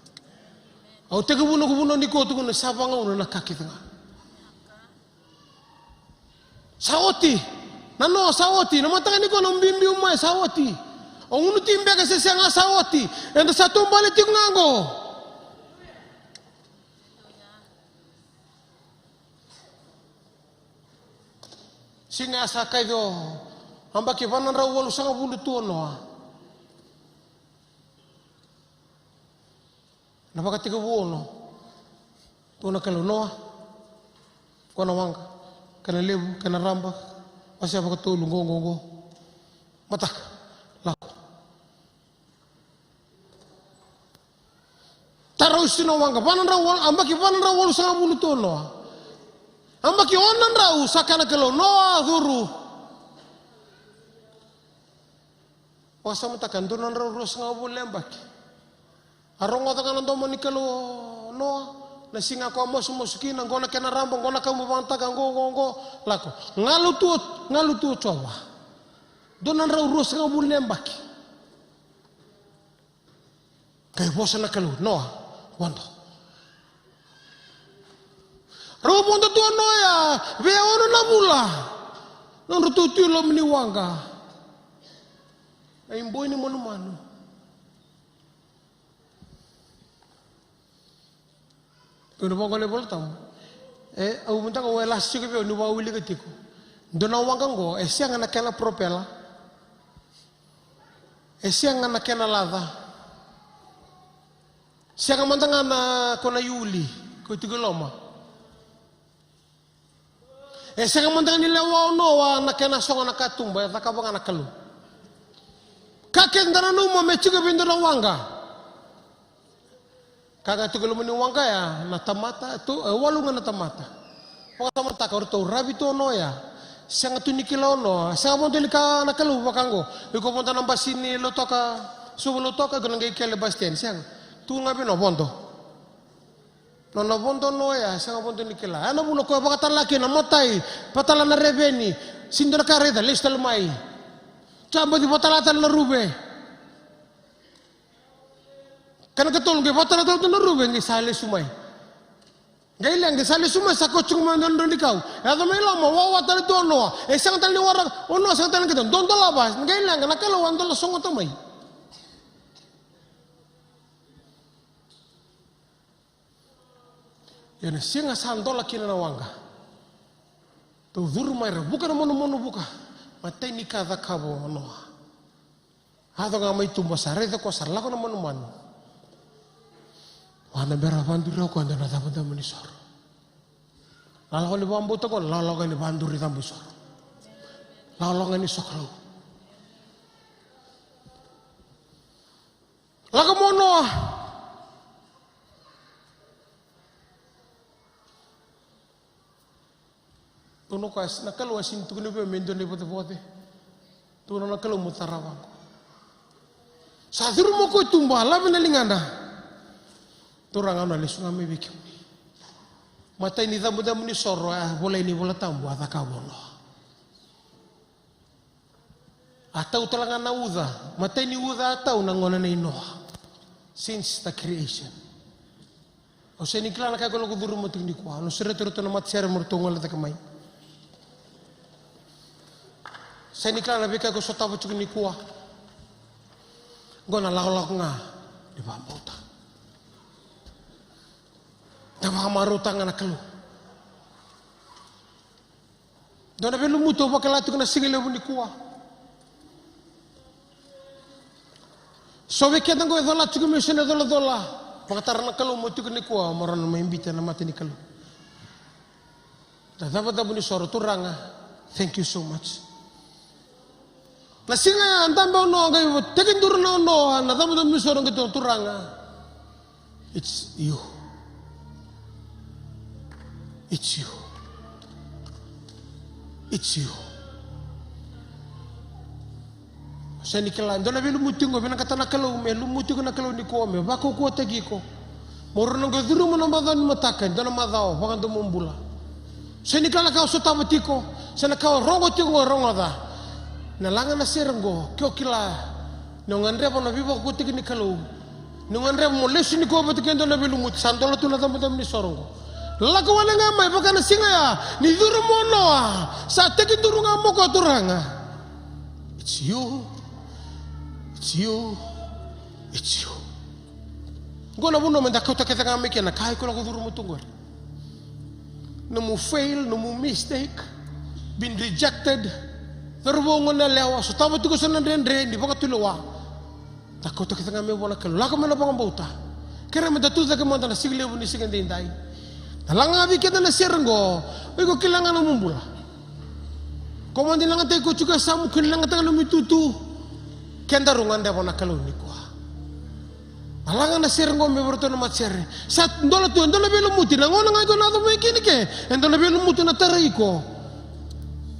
Au tekivu noqu vanua nikua, tukuna sa vagauna na ka kece ga. Sa oti. Na noa sa oti. Na mataka nikua na biubiu mai sa oti. O gunu ti beka se sega sa oti. Eda sa taubale tiko ga qo. Siga ya sa kaico, yabaki va na drau walusagavulu tu o Noa. Na Vakatekivu ono. Tukuna na Kalou, Noa, qo na waqa, kena levu, kena raba, wasea vakatolu, qo, qo, qo. Mataka, lako. Tarausi na waqa, va na drau walu, yabaki va na drau walusagavulu tu o Noa. Yabaki ono na drau, sa kaya na Kalou, Noa, curu. Vakasamataka, dua na drau ruasagavulu na yabaki. A rogoca ga na domo ni Kalou o Noa, na siga ko a masumasu kina, qo na kena raba, qo na ka mo vakayagataka, qo, qo, qo, lako. Galu tu, galu tu o Jiova. Dua na drau ruasagavulu na yabaki. Qai vosa na Kalou, Noa, vodo. Rau vodo tu o Noa ya, vei ono na vula. Nodratou tu i loma ni waqa. Na iboi ni manumanu. Tukuna vaqo na iVolatabu. E, au mada ga au e lasa tiko vei au niu vakawilika tiko. Dua na waqa qo, e sega na kena propela. E sega na kena laca. Sega mada ga na ko na iuli, ko tiko i loma. E sega mada ga ni lewa o Noa na kena sogo na katuba, e cakava ga na Kalou. Ka kece da nanuma me tiko vei dua na waqa. Ka ga tiko e loma ni waqa ya na tamata, tu, e walu ga na tamata. Vakasamataka, o ratou ravi tu o Noa ya. Sega tu ni kila o Noa, sega vodo ni kaya na Kalou vaka qo. Iko vodo na basi ni Lautoka, Suva Lautoka, iko na qai kele basi teni, sega. Tu ga vei Noa vodo. Nona vodo o Noa ya, sega vodo ni kila. Ya na vuna o koya vakatala kina na matai, vakatala na reveni. Sega ni dua na ka raica, lesu tale mai. Sa baci vakatala tale na ruve. Kena ikatolu qai vakatala tale tu na ruve, qai sa lesu mai. Qai leqa, qai sa lesu mai, sa kauti tiko mai na drodro ni kau. Yaco mai loma, wawa tale tu o Noa. E sega tale ni waraka o Noa, sega tale ni kila. Dodolava, qai leqa, na Kalou a dola sogota mai. Ia na siga sa dola kina na waqa, tou curu mai, ra vuka na manumanu vuka. Matai ni ka cakava o Noa, yaco ga mai tuba, sa raica o koya sa lako na manumanu. Vua na bera vakaduri o koya e dua na icabocabo ni soro. Lakolako ni vakabauta qo, lakolako ni vakaduri cabo isoro. Lakolako ni sokalou. Lako mai o Noa. Tukuna o koya, na Kalou a sega ni tukuna vei au me dua na ivocevoce. Tukuna na Kalou mo tarava qo. Sa curuma o koya e tuba, lave na ligana. Turaga, au na lesu ga mai vei kemuni. Matai ni cabucabu ni soro a volai ena iVola Tabu, a cakava o Noa. A tau tale ga na uca, matai ni uca a tau na gone nei Noa. Since the creation. Au sega ni kila na ka e ko lako curuma tiko nikua. Au na sureta ratou na matasere me ratou gole cake mai. Sega ni kila na veika e ko sotava tiko nikua. Qo na lakolako ga ni vakabauta. Da vakamarautaka ga na Kalou. Dua na veilumuti au vakila tiko na siga levu nikua. So vei keda qo e cola tiko mai, se na colacola. Vakatara na Kalou mo tiko nikua, mo rawa ni mai biuta na mata ni Kalou. Na cabucabu ni soro, Turaga, thank you so much. Na siga ya dabe o Noa, qai tekiduru o Noa, na cabucabu ni soro qai tu, Turaga. It's you. It's you. It's you. Sega ni kila, dua na veilumuti qo, vinakata na Kalou me lumuti iko na Kalou nikua, me vakaukauwataki iko. Mo rawa ni qai curuma na macawa ni mataka, dua na macawa vakadomobula. Sega ni kila na ka o sotava tiko, se na ka o rogo tiko, o rogoca. Na laga na sere qo, ke o kila ni o gadreva na veivakaukauwataki ni Kalou. Ni o gadreva mo lesu nikua vata kei dua na veilumuti, sa dola tu na cabucabu ni soro qo. Lako wale ga mai, vaka na siga ya ni curu mai o Noa, sa tekiduru ga mai o koya, Turaga. It's you. It's you. It's you. Qo na vanua me da kauta kece ga mai kina na ka e ko lako curuma tu qori. Nomu fail, nomu mistake, been rejected. Cauravou, goneyalewa, sotava tiko eso na dredre ni vakatulewa. Da kauta kece ga mai vua na Kalou, lako mai na vakabauta. Kerea me da tucake mada na siga levu ni siga edaidai. Da laga ga vei keda na sere qo, o iko kila ga na nomu bula. Ko mada ni lagataki koya tiko e yasamu, kua ni lagataka na nomu itutu. Kedaru gadreva na Kalou nikua. A laga na sere qo mai vei iratou na matasere. Sa dola tu e dua na veilumuti, na gauna ga iko na yaco mai kina ke, e dua na veilumuti na tarai iko.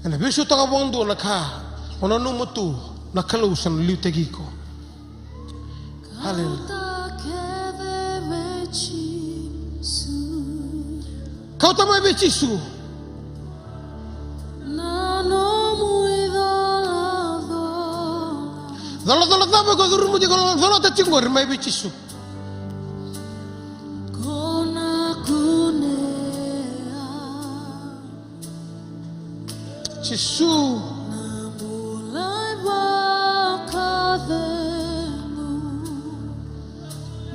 Ena veisautaka vakadua na ka o nanuma tu, na Kalou sa na liutaki iko. Haleluya. Kauta mai vei Jisu. Na nomu icolacola. Colacola cava ko curuma tiko, colacolata tiko qori, mai vei Jisu. Ko na kunea. Jisu. Na bula e vakacegu.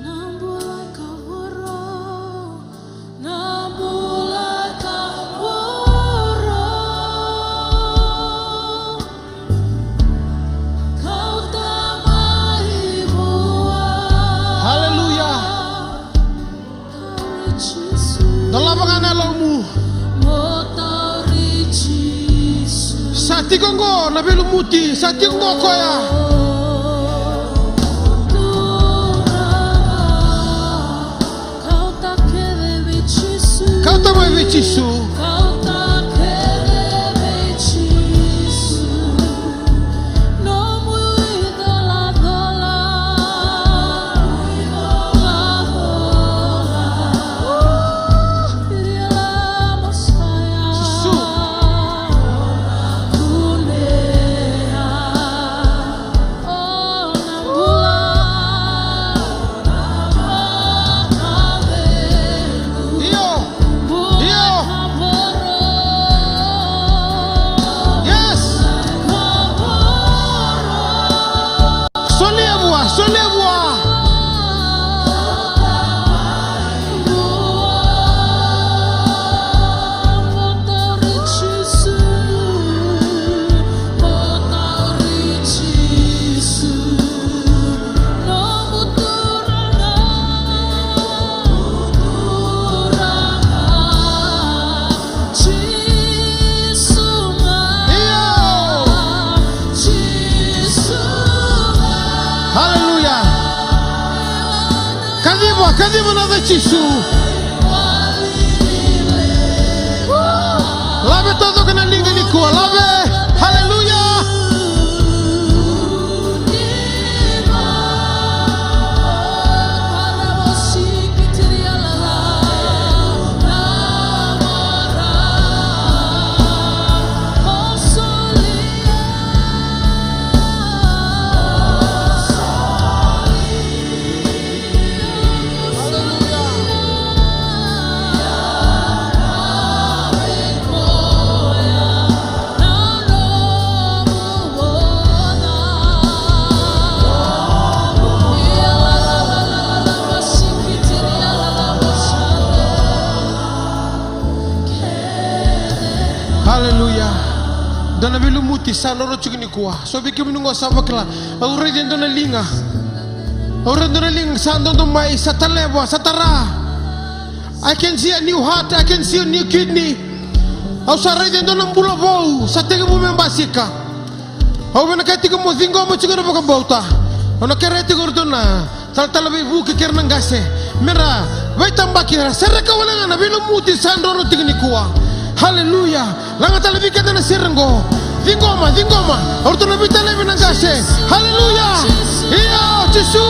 Na bula e kavoro. Na bula e kavoro. Kauta mai vua. Haleluya. Dolava ga na yalomu. Sa tiko qo na veilumuti, sa tiko qo koya. Kauta mai vei Jisu. Io. Io. Yes. Solia vua, solia vua. Io. Haleluya. Kaciva, kaciva na yaca i Jisu. Lave taucoko na liga nikua, lave. Haleluya. Aleluya. Dua na veilumuti sa drodro tiko nikua. So vei kemuni qo sa vakila, au raica e dua na liga. Au raica e dua na liga sa dodo mai, sa taleva, sa tara. I can see a new heart, I can see a new kidney. Au sa raica e dua na bula vou sa tekivu me basika. Au vinakata tiko mo ciqoma tiko na vakabauta. Au na kerea tiko o ratou na talatala veivuke kei ira na qase me ra veitabaki, ra sereka wale ga na veilumuti sa drodro tiko nikua. Haleluya. Laga tale vei keda na sere qo. Ciqoma, ciqoma. O ratou na veitalevi na qase. Haleluya. Io, Jisu.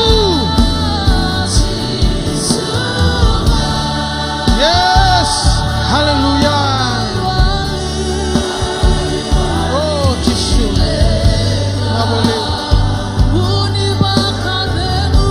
Yes. Haleluya. Oh, Jisu. Vinaka vakalevu.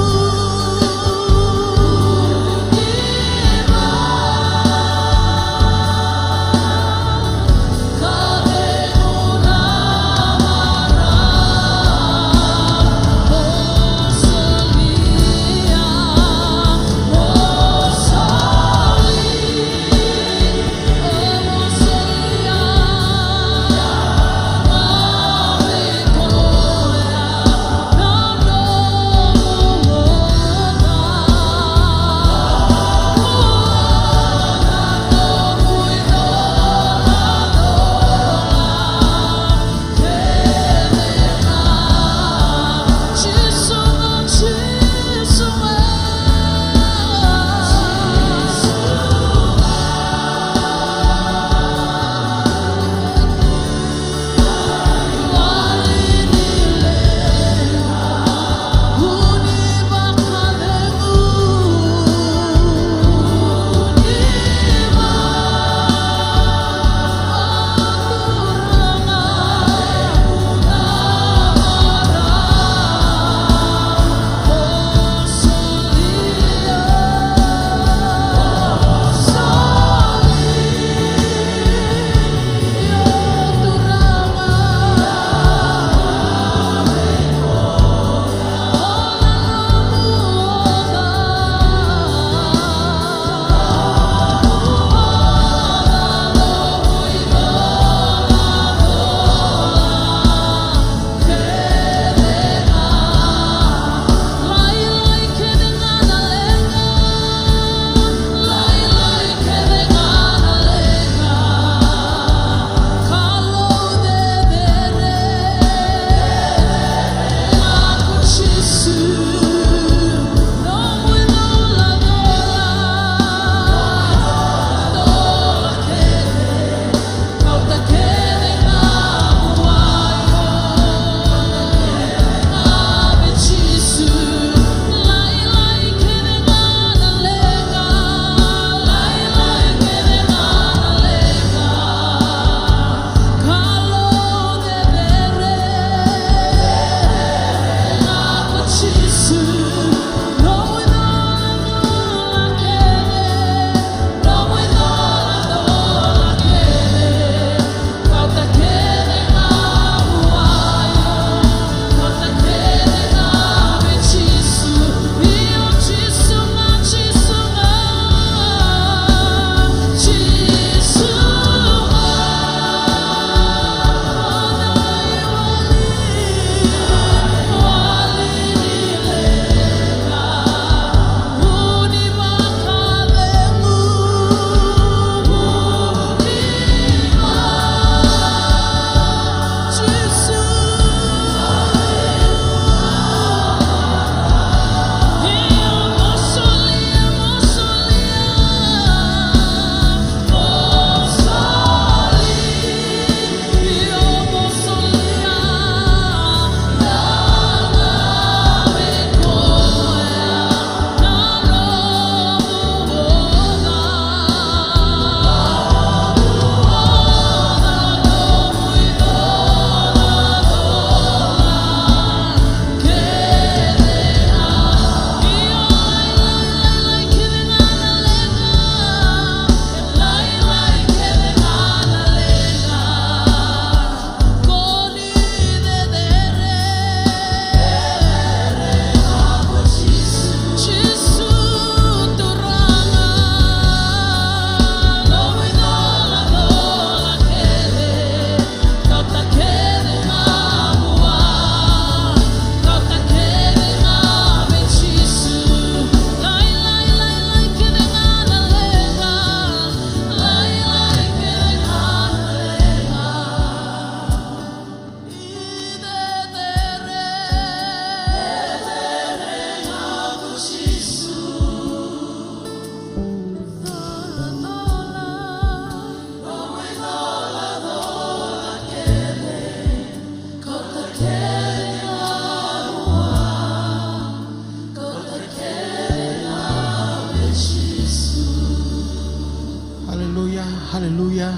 Aleluya, aleluya.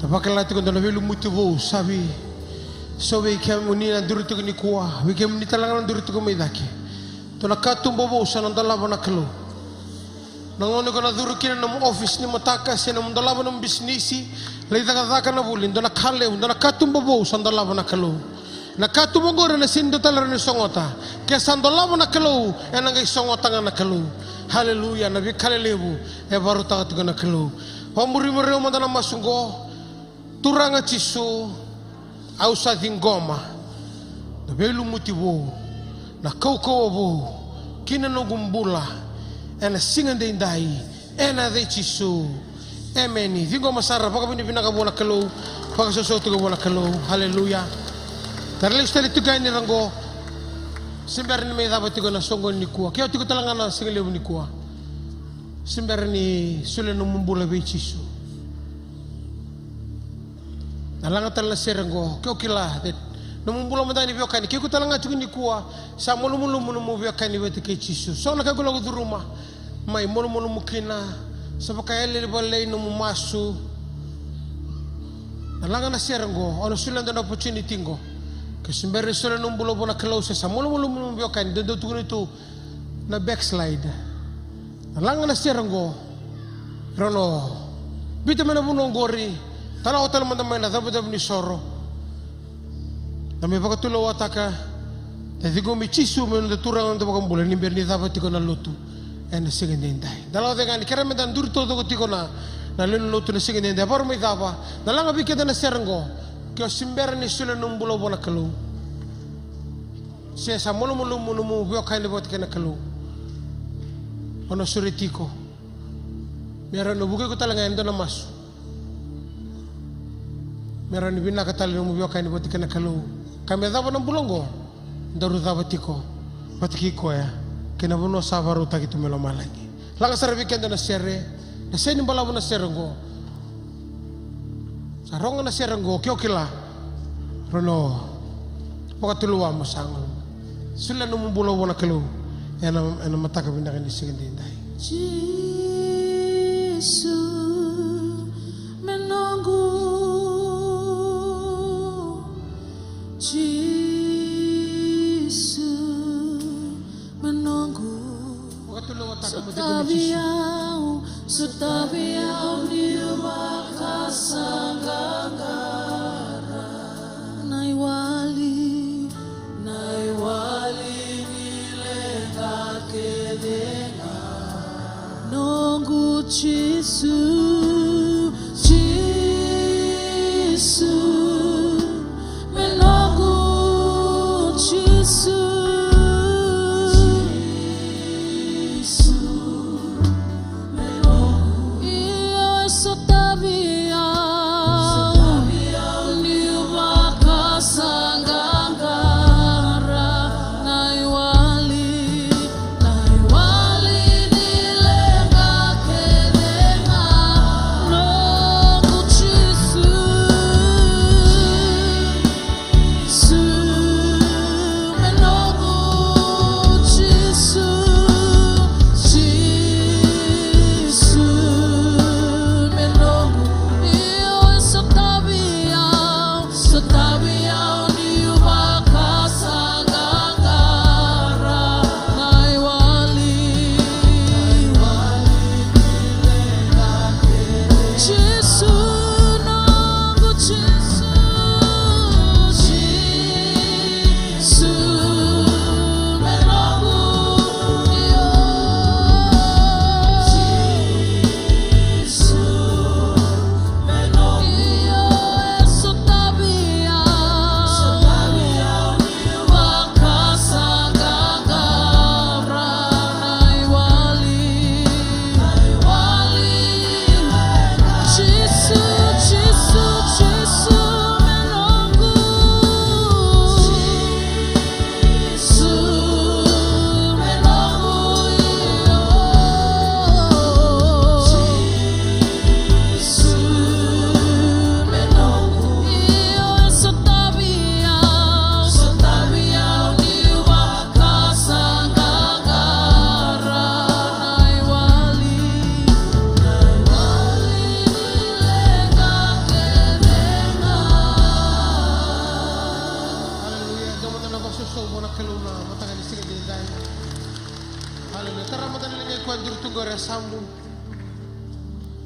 Da vakila tiko dua na veilumuti vou sa vei, so vei kemuni na duri tiko nikua, vei kemuni tale ga na duri tiko mai cake. Dua na katuba vou sa na dolava na Kalou. Na gauna ko na curu kina na nomu office ni mataka se nomu dolava nomu bisinisi, lai cakacaka na vuli, dua na ka levu, dua na katuba vou sa dolava na Kalou. Na katuba oqori ena sega ni dua tale rawa ni sogota. Ke sa dolava na Kalou, ena qai sogota ga na Kalou. Haleluya, na veika lelevu e vakarautaka tiko na Kalou. Vakamuri mai rau mada na masu oqo. Turaga Jisu, au sa ciqoma na veilumuti vou, na kaukauwa vou ki na noqu bula ena siga edaidai, ena yaca i Jisu. Emeni. Ciqoma sara, vakavinavinaka vua na Kalou, vakasoso tiko vua na Kalou. Haleluya. Da lesu tale tiko yani ra qo. Se bera ni mai cava tiko na soqo nikua, ke o tiko tale ga na siga levu nikua, se bera ni solia nomu bula vei Jisu. Na laga tale na sere oqo, ke o kila that nomu bula mada ni veiwekani, ke o tale ga tiko nikua, sa malumalumu nomu veiwekani vata kei Jisu. So na ka ko lako curuma mai, malumalumu kina, sa vakayali vale nomu masu. Na laga na sere oqo, o na solia dua na opportunity oqo. Ke se bera ni solia nomu bula vua na Kalou, se sa malumalumu nomu veiwekani, dodonu tukuni tu na backslide. Na laga na sere oqo, rau na biuta mai na vanua oqori, tala o tale mada mai na cavucavu ni soro. Da mai vakatulewataka, da ciqomi Jisu me noda Turaga, noda iVakabula, ni bera ni cava tiko na lotu ena siga edaidai. Da lako cake ga ni kerea meda duri taucoko tiko na, na lewe ni lotu na siga edaidai. Varo mai cava, na laga vei keda na sere oqo, ke o se bera ni solia nomu bula vua na Kalou, se sa malumalumu nomu veiwekani vata kei na Kalou, o na sureti iko me rawa ni vuki iko tale ga ena dua na masu, me rawa ni vinaka tale nomu veiwekani vata kei na Kalou. Ka me cava na bula oqo, daru cava tiko vata kei koya ki na vanua sa vakarautaki tu mai lomalagi. Laga sara vei keda na sere, na sere ni balavu na sere oqo. Sa rogo na sere oqo, ke o kila, rau na vakatulewa mo sa gole. Solia nomu bula vua na Kalou ena, ena mataka vinaka ni siga edaidai. Jisu me noqu, Jisu me noqu. Sotavi au, sotavi au niu vakasaqaqara. Na iwali, na iwali ni leqa kece ga. Noqu Jisu, Jisu me noqu, Jisu. Io, e sotavi au niu vakasaqaqara. Na iwali, na iwali ni leqa kece ga.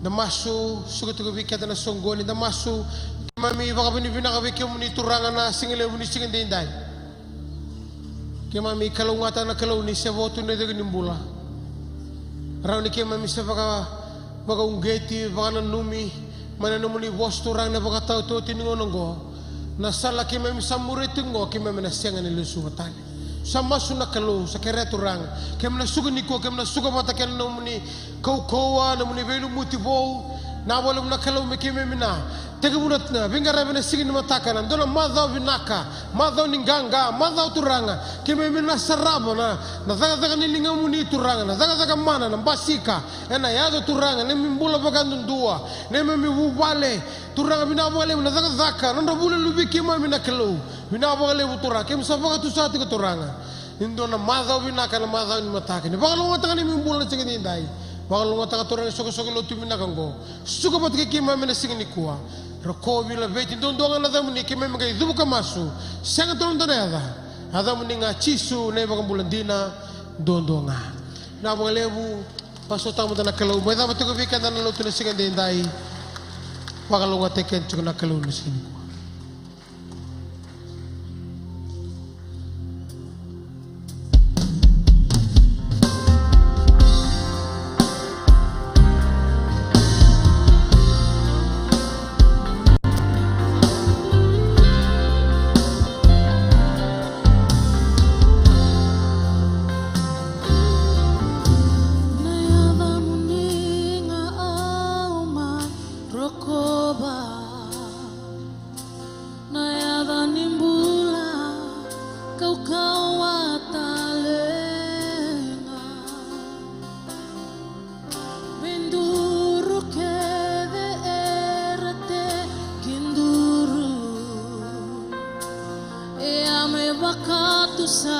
Da masu, suka tiko vei keda na soqoni, da masu. Keimami vakavinavinaka vei kemuni Turaga na siga levu ni siga edaidai. Keimami kalougata na Kalou ni se vo tu na icegu ni bula. Rawa ni keimami se vaka, vakauqeti, vakananumi mai na nomuni vosa Turaga na vakataotioti ni gauna oqo. Na sala keimami sa muria tiko oqo, keimami na sega ni lesuva tale. Sa masu na Kalou, sa kerea Turaga. Keimami na suka nikua, keimami na suka vata kei na nomuni kaukauwa, nomuni veilumuti vou. Na vakalevu na Kalou me keimami na tekivuna na veiqaravi ena siga ni mataka, na dua na macawa vinaka, macawa ni qaqa, macawa Turaga. Keimami na sarava na, na cakacaka ni ligamuni Turaga, na cakacaka mana, na basika ena yaco Turaga, neimami bula vakayadudua, neimami vuvale. Turaga vinaka vakalevu na cakacaka, na nodra vuli luve i keimami na Kalou. Vinaka vakalevu Turaga, keimami sa vakatusa tiko Turaga. Ni dua na macawa vinaka na macawa ni mataka. Ni vakalougatataka neimami bula na siga edaidai. Vakalougatataka Turaga na isoqosoqo lotu vinaka oqo. Suka vata kei keimami na siga nikua. Rokovi, laveti duadua ga na yacamuni, keimami qai cuva ka masu. Sega tale na dua na yaca. Yacamuni ga Jisu na iVakabula dina duadua ga. Vinaka vakalevu. Vakasautaka mada na Kalou. Mai cava tiko vei keda na lotu na siga edaidai. Vakalougatataki keda tiko na Kalou na siga nikua. Na yacamuni ga au mai rokova. Na yaca ni bula kaukauwa tale ga. Me duru kece era tekiduru. Ia me vakatusa